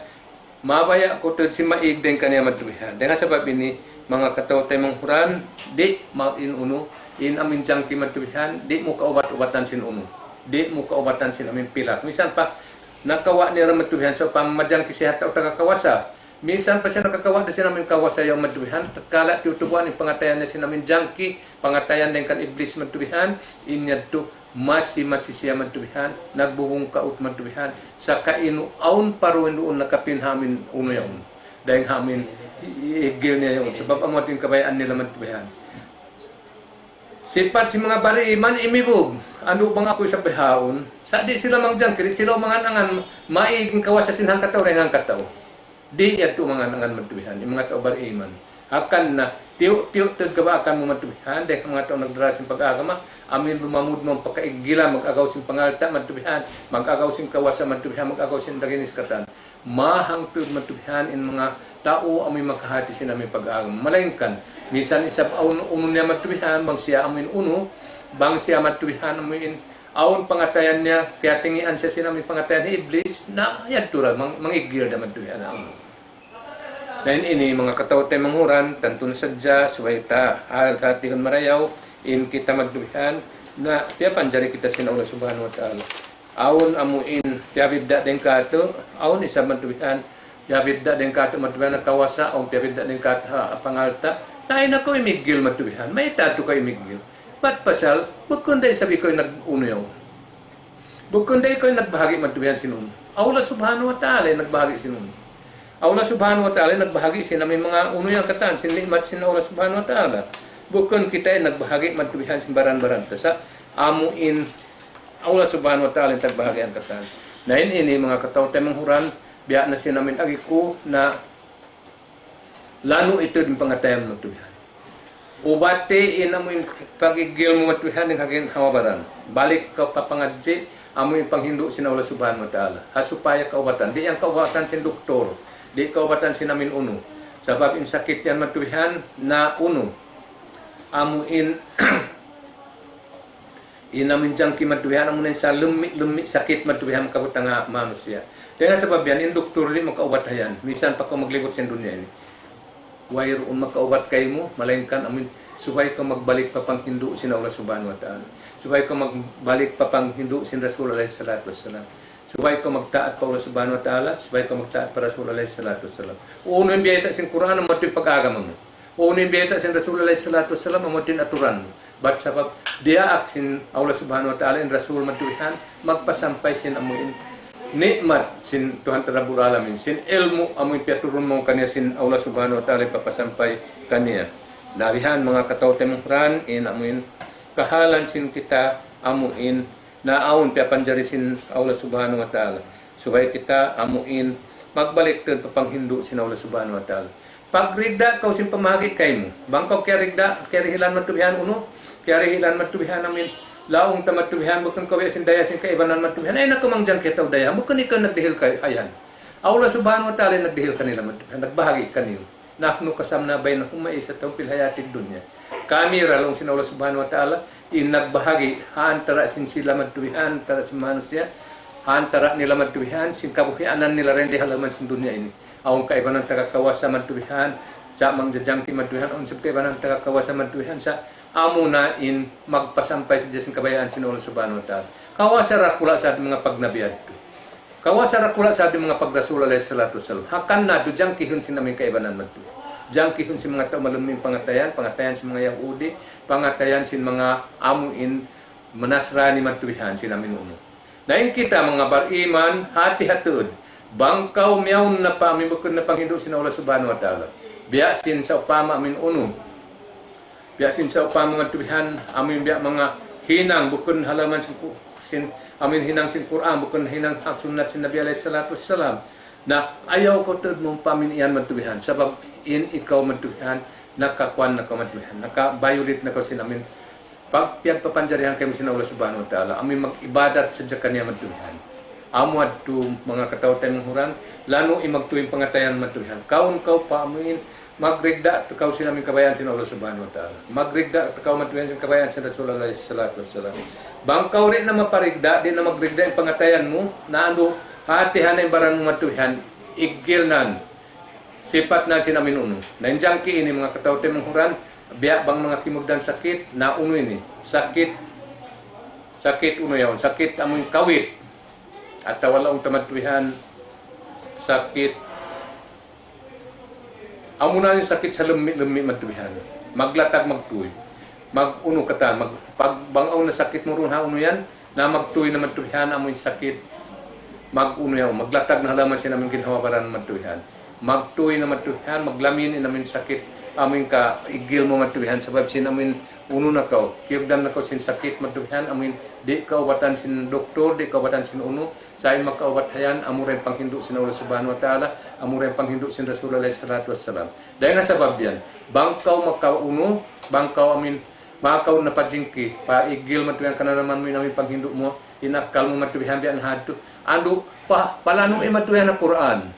Mabaya' kaw tuud sin maig dayn kaniya madtu bihan. Dayn ha sabab ini, manga kataw-taymanghuran, di' ma-, in unu, in amu in jangki madtu bihan, di' mu kaubat-ubatan sin unu. Di' mu kaubatan sin amu in pilak. Misan pa, nakawa' niya ra madtu bihan, sawpama majangki siya ha tau taga kawasa. Misan pa siya nakakawa' da sin amu in kawasa yaun madtu bihan, tatkala tiyutubuan in pangatayan niya sin amu in jangki, pangatayan dayn kan iblis madtu bihan, in yadtu masi-masi siya madtu bihan, nagbubungkaut madtu bihan, sa' kainu awn pa duun nakapin ha amu in unu yaun. Dayn ha amu in i-, iggil niya yaun. Sabab amu yadtu in kabayaan nila madtu bihan. Sipat sin manga bariman imibug, anu bang aku isab bihaun, sa' di' sila mangjangki, di' sila mangan-angan, maig in kawasa sin hangkatau dayn hangkatau. Di' yadtu mangan-angan madtu bihan, in manga tau bariman. Hangkan na, tiyu'-tiyu' tuud kabaakan mu madtu bihan, dayn ha manga tau nagdara sin pag-agama, amu in lumamud mu pakaiggilan, mag-agaw sin pangalta' madtu bihan, mag-agaw sin kawasa madtu bihan, mag-agaw sin daginis katan. Mahang tuud madtu bihan in manga tau amu in makahati sin amu in pag-agama. Malaingkan, misan isab awn unu niya madtu bihan, bang siya amu in unu, bang siya madtu bihan amu in awn pangatayan niya, kiyatingian siya sin amu in pangatayan hi Iblis, na yadtu ra, mang-, mangiggil da madtu bihan amu. Na in ini, manga kataw-taymanghuran, tantu na sadja, subay ta, hal-, hatihun marayaw, in kita madtu bihan, na piyapanjari kita sin Allah Subhanahu wa Ta'ala. Awn amu in piyabidda' dayn kātu', awn isab madtu bihan, piyabidda' dayn kātu' madtu bihan ha kawasa, awn piyabidda' dayn kātu' ha pangalta'. Na in aku imiggil madtu bihan, mayta' tuud kaw imiggil? Bat pasal, bukun da isab ikaw in nag-unu yaun. Bukun da ikaw in nagbahagi' madtu bihan sin unu. Allah Subhanahu wa Ta'ala in nagbahagi' sin unu. Allah Subhanahu wa Ta'ala in nagbahagi' sin amu in manga unu yan katan, sin ni'mat sin Allah Subhanahu wa Ta'ala. Bukun kita in nagbahagi' madtu bihan sin baran-baran ta, sa' amu in Allah Subhanahu wa Ta'ala in tagbahagian katan. Na in ini manga kataw-taymanghuran, biya' na sin amu in agi ku na lanu' itu in pangatayan madtu bihan. Ubati in amu in pag-iggil mu madtu bihan dayn ha ginhawa-baran. Balik kaw pa pangadji', amu in panghindu' sin Allah Subhanahu wa Ta'ala. Ha supaya kaubatan. Di' yan kaubatan sin doktor. Di' kaubatan sin amu in unu. Sabab in sakit yan madtu bihan na unu. Amu in, in amu in jangki madtu bihan, amu na in sa lemmi'-lemmi' sakit madtu bihan makabutang ha manusiya'. Dayn ha sabab yan, in doktor di' makaubat ha yan. Misan pa kaw maglibut sin dunya ini. Wayruun makaubat kaymu, malaingkan amu in subay kaw magbalik pa panghindu' sin Allah Subhanahu wa Ta'ala. Subay kaw magbalik pa panghindu' sin Rasul alayhi salatu wassalam. Subay kaw magtaat pa Allah Subhanahu wa Ta'ala, subay kaw magtaat pa Rasul alayhi salatu wassalam. Unu in biyayta' sin Qur'an, amu yadtu in pag-agama mu. Unu in biyayta' sin Rasul alayhi salatu wassalam, amu yadtu in aturan mu. Bat sabab, diyaak sin Allah Subhanahu wa Ta'ala in Rasul madtu bihan, magpasampay sin amu in ni'mat sin Tuhan ta Rabbul Alamin, sin ilmu' amu in piyaturun mawn kaniya sin Allah Subhanahu wa Ta'ala hipapasampay kaniya. Na bihan manga kataw-taymanghuran, in amu in kahalan sin kita amu in naawn piyapanjari sin Allah Subhanahu wa Ta'ala. Subay kita amu in magbalik tuud pa panghindu' sin Allah Subhanahu wa Ta'ala. Pagrigda kaw sin pamahagi' kaymu. Bang kaw kiyarigda, kiyarihilan madtu bihan unu, kiyarihilan madtu bihan amu in laung ta madtu bihan, bukun kaw biya' sin daya sin kaibanan madtu bihan. Ay, naku, mangjangki tau daya. Bukun ikaw nagdihil kay-, ha yan. Allah Subhanahu wa Ta'ala nagdihil kanila madtu bihan. Nagbahagi' kaniyu. نحن قسمنا بينهم معيشتهم في الحياة الدنيا. Kami ra laung sin Allah Subhanahu wa Ta'ala, in nagbahagi' ha antara' sin sila madtu bihan, antara' sin manusiya', ha antara' nila madtu bihan, sin kabuhianan nila dayn di ha lawm sin dunya ini. Awn kaibanan taga kawasa madtu bihan, sa' mangjajangki madtu bihan, awn isab kaibanan taga kawasa madtu bihan, sa' amuna in magpasampay sadja sin kabayaan sin Allah Subhanahu wa Ta'ala. Kawasa dakula' sa manga pagnabi yadtu. Kawasa dakula' sa manga pagrasul alayhi salatu wassalam. Hangkan na yadtu jangkihun sin amu in kaibanan madtu. Jangkihun sin manga tau malummi' pangatayan, pangatayan sin manga Yahudi, pangatayan sin manga amu in Nasrani madtu bihan sin amu in unu. Na in kita manga bariman, hati-hati tuud. Bang kaw miyawn na pa amu in bukun na panghindu' sin Allah Subhanahu wa Ta'ala. Biya' sin sawpama amu in unu. Biya' sin sawpama madtu bihan, amu in biya' manga hinang bukun ha lawm sin ku-, sin amin hinang sin Qur'an, bukun hinang ha sunnat sin Nabi alayhi salatu wassalam. Na, ayaw kaw tuud magpamin iyan matubihan. Sabab in ikaw matubihan, nakakuan na kaw matubihan. Naka-violate na kaw sin amin pag-, piyagpapanjarihan kaymu sin Allah Subhanahu wa Ta'ala. Amin mag-ibadat sadja kaniya matubihan. Amu yadtu manga kataw-taymanghuran, lanu in magtuy in pangatayan matubihan. Kaun kaw pa amin, magrigda kaw sin amin kabayaan sin Allah Subhanahu wa Ta'ala. Magrigda kaw matubihan sin kabayaan sin Rasulullah sallallahu alayhi wasallam. Bang kaw di' na maparigda, di' na magrigda in pangatayan mu, na andu', hatihan na in baran mu matubihan, iggil nan, sipat nan sin amin unu. Na in jangki ini manga kataw-taymanghuran, biya' bang manga kimugdan sakit, na unu ini, sakit, sakit unu yaun, sakit amun kawit, atawa laung ta matubihan, sakit Amuna in sakit sa lemmi'-lemmi' matubihan. Maglatag magtuy. Mag-unu katan, mag-, pag bang awn na sakit mu duun ha unu yan, na magtuy na matubihan, amu in sakit. Mag-unu yan, maglatag na ha lawm sin amu in ginhawa-baran matubihan. Magtuy na matubihan, maglamin in amu in sakit, amu in kaiggil mu matubihan, sabab sin amu in unu na kaw, kiyugdan na kaw sin sakit matubihan, amu in di' kaubatan sin doktor, di' kaubatan sin unu, sa' in makaubat ha yan, amura in panghindu' sin Allah Subhanahu wa Ta'ala, amura in panghindu' sin Rasul alayhi salatu wassalam. Dayn ha sabab yan, bang kaw makaunu, bang kaw amu in, makauna pa jingki, paiggil matubihan kananaman mu in amu in panghindu' mu, in akkal mu matubihan biya' na hadtu. Andu', pa, palanui matubihan ha Qur'an.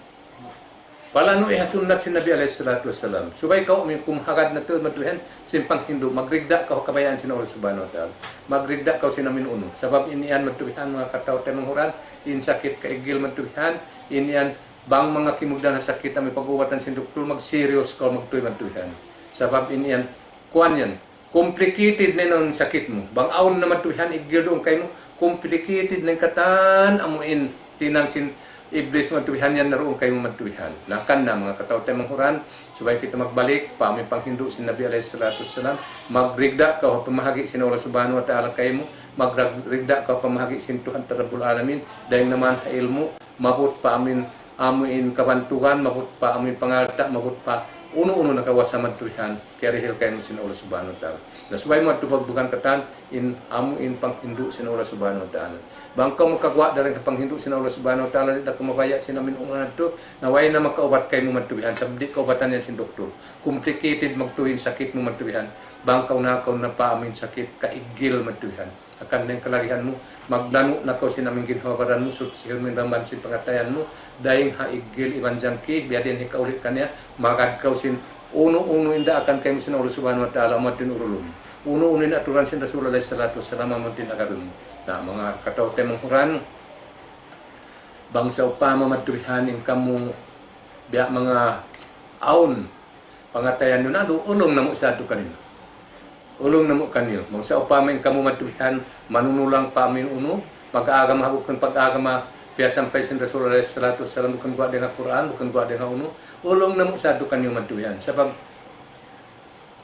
Palanui ha sunnat sin Nabi alayhi salatu wassalam. Subay kaw amu in kumahagad na tuud matubihan sin panghindu'. Magrigda kaw ha kabayaan sin Allah Subhanahu wa Ta'ala. Magrigda kaw sin amu in unu. Sabab in yan matubihan manga kataw-taymanghuran, in sakit kaiggil matubihan, in yan bang manga kimugdan ha sakit amu in pag-ubatan sin doktor, mag-serious kaw magtuy matubihan. Sabab in yan, kuwan yan, complicated na in sakit mu. Bang awn na matubihan, iggil duun kaymu, complicated na in katan, amu in hinang sin Iblis matubihan yan na duun kaymu matubihan. Na kan na manga kataw-taymanghuran, subay kita magbalik, pa amu in panghindu' sin Nabi alayhi salatu wassalam, magrigda kaw ha pamahagi' sin Allah Subhanahu wa Ta'ala kaymu, magrigda kaw ha pamahagi' sin Tuhan ta Rabbul Alamin, dayn naman ha ilmu', mabut pa amu in, amu in kabantugan, mabut pa amu in pangalta', mabut pa unu-unu na kawasa matubihan, kiyarihil kaymu sin Allah Subhanahu wa Ta'ala. Na subay mu yadtu pagbukan katan, in amu in panghindu' sin Allah Subhanahu wa Ta'ala. Bang kaw makaguwa' dayn ha panghindu' sin Allah Subhanahu wa Ta'ala, di' da kaw mabaya' sin amu in unu na yadtu, na way na makaubat kaymu matubihan, sabab di' kaubatan yan sin doktor. Complicated magtuy in sakit mu matubihan, bang kaw na, kaw na pa amu in sakit kaiggil matubihan. Hangkan na in kalagihan mu, maglanu' na kaw sin amu in ginhawa-baran mu, suchihun mu in damban sin pangatayan mu, dayn ha iggil iban jangki, biya' diin hikauli' kaniya, magad kaw sin unu-unu in daakan kaymu sin Allah Subhanahu wa Ta'ala, amu yadtu in urulun. Unu-unu in aturan sin Rasul alayhi salatu wassalam, amu yadtu in agarun mu. Na, manga kataw-taymanghuran, bang sawpama matubihan in kamu, biya' manga awn, pangatayan niyu na, andu', ulung namu' sadtu kaniyu. Ulung namu' kaniyu. Bang sawpama in kamu matubihan, manunulang pa amu in unu, pag-agama, bukun pag-agama, piyasampay sin Rasul alayhi salatu wassalam, bukun guwa' dayn ha Qur'an, bukun guwa' dayn ha unu, ulung namu' sadtu kaniyu matubihan. Sabab,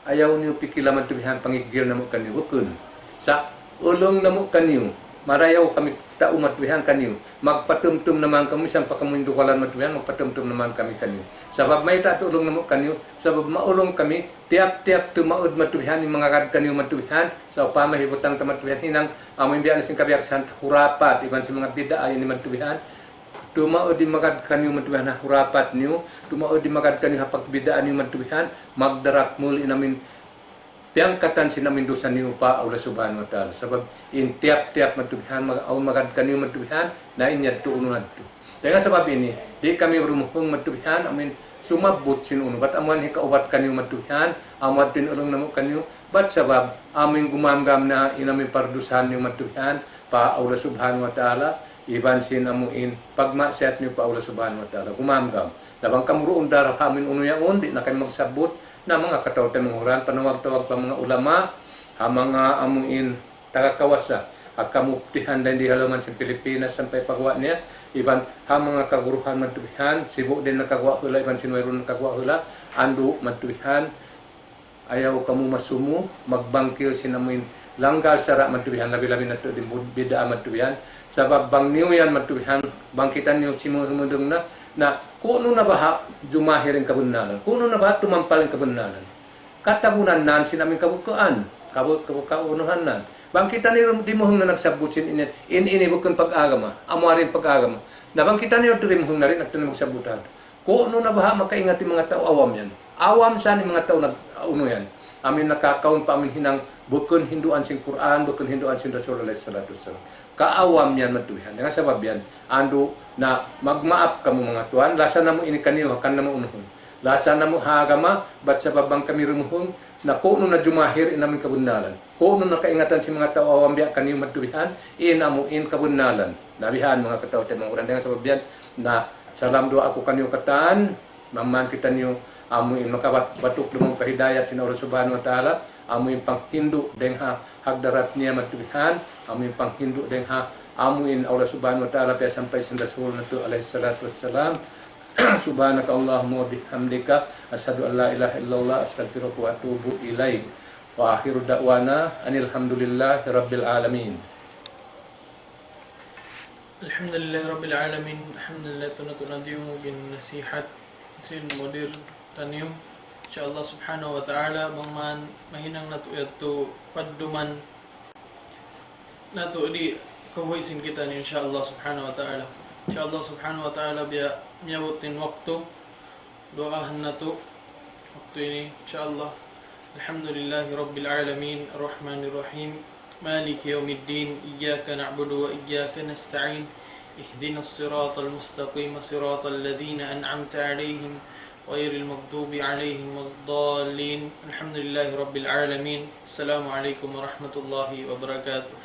ayaw niyu pikila matubihan, pangiggil namu' kaniyu, bukun. Sa' ulung namu' kaniyu, marayaw kami tau matubihan kaniyu. Magpatumtum na man kami, misan pa kamu in dugalan matubihan, magpatumtum na man kami kaniyu. Sabab mayta' tuud ulung namu' kaniyu, sabab maulung kami, tiyap-tiyap tumaud matubihan, in mangagad kaniyu matubihan, sawpama hibutang ta matubihan hinang, amu in biya' na sin kabiyaksahan hurapat, iban sin manga bid'a ini matubihan, tumaud in magad kaniyu matubihan ha hurapat niyu, tumaud in magad kaniyu ha pagbid'a niyu matubihan, magdarakmul in amu in piyangkatan sin amu in dusa niyu pa Allah Subhanahu wa Ta'ala. Sabab in tiyap-tiyap matubihan, mag-, awn magad kaniyu matubihan, na in yadtu unu na yadtu. Dayn ha sabab ini, di' kami rumuhung matubihan, amu in sumabbut sin unu. Bat amu in hikaubat kaniyu matubihan, amu yadtu in ulung namu' kaniyu. Bat sabab, amu in gumamgam na in amu in pardusahan niyu matubihan, pa Allah Subhanahu wa Ta'ala, iban sin amu in pagmaksiyat niyu pa Allah Subhanahu wa Ta'ala. Gumamgam. Na bang kamu duun da ha amu in unu yaun, di' na kami magsabbut, na manga kataw-taymanghuran, panawag-tawag pa manga ulama, ha manga amu in taga kawasa, ha kamuptihan dayn di ha lawm sin Pilipinas sampay pa guwa' niya, iban ha manga kaguruhan matubihan, sibu' dayn nakaguwa' hula, iban sin wayruun nakaguwa' hula, andu' matubihan, ayaw kamu masumu, magbangkil sin amu in langgal sara' matubihan, labi-labi na tuud in bud-, bid'a matubihan. Sabab bang niyu yan matubihan, bang kita niyu simu-, simudung na, na kunu' na baha' jumahir in kabunnalan, kunu' na baha' tumampal in kabunnalan. Katabunan nan sin amu in kabugtuan, kabu-, kabu-, kaunuhan nan. Bang kitaniyu dimuhung na nagsabbut sin ini, in ini bukun pag-agama, amu ari in pag-agama. Na bang kitaniyu dimuhung na di' na kitaniyu magsabbutan. Kunu' na baha' makaingat in manga tau awam yan. Awam sa in manga tau nag-, unu yan. Amu in nakakaun pa amu in hinang bukun hinduan sin Qur'an, bukun hinduan sin Rasul alayhi salatu wassalam. Kaawam yan matuwihan. Dayn ha sabab yan, andu' na magmaap kamu manga tuwan, lasa namu' ini kaniyu, ha kan namu' unuhun. Lasa namu' ha agama, bat sabab bang kami rumuhun, na kunu' na jumahir in amu in kabunnalan. Kunu' na kaingatan sin manga tau awam biya' kaniyu matuwihan, in amu in kabunnalan. Na bihan manga kataw-taymanghuran dayn ha sabab yan, na salam duwaa ku kaniyu katan, bang man kitaniyu amu in makabat-, batuk dumatung kahidayat sin Allah Subhanahu wa Ta'ala, amu in panghindu' dayn ha hagdarat niya matuwihan, amu in panghindu' dayn ha, amu in Allah Subhanahu wa Ta'ala piyasampay sin Rasul natu' alayhi salatu wassalam. سبحانك اللهم وبحمدك، أشهد أن لا إله إلا الله، أستغفرك وأتوب إليك. وآخر دعوانا أن الحمد لله رب العالمين. Alhamdulillahi Rabbil Alamin. Alhamdulillah, tuna-tuna diyungug in nasihat sin mudir taniyu. Insya Allah Subhanahu wa Ta'ala, bang man mahinang natu' yadtu padduman natu' di' kabuhi' sin kitaniyu, insya Allah Subhanahu wa Ta'ala. Insya Allah Subhanahu wa Ta'ala, biya' miyabut in waktu, duwaahan natu' waktu ini, insya Allah. الحمد لله رب العالمين، الرحمن الرحيم، مالك يوم الدين، إياك نعبد وإياك نستعين، اهدنا الصراط المستقيم، صراط الذين أنعمت عليهم، غير المغضوب عليهم ولا الضالين. الحمد لله رب العالمين. السلام عليكم ورحمة الله وبركاته.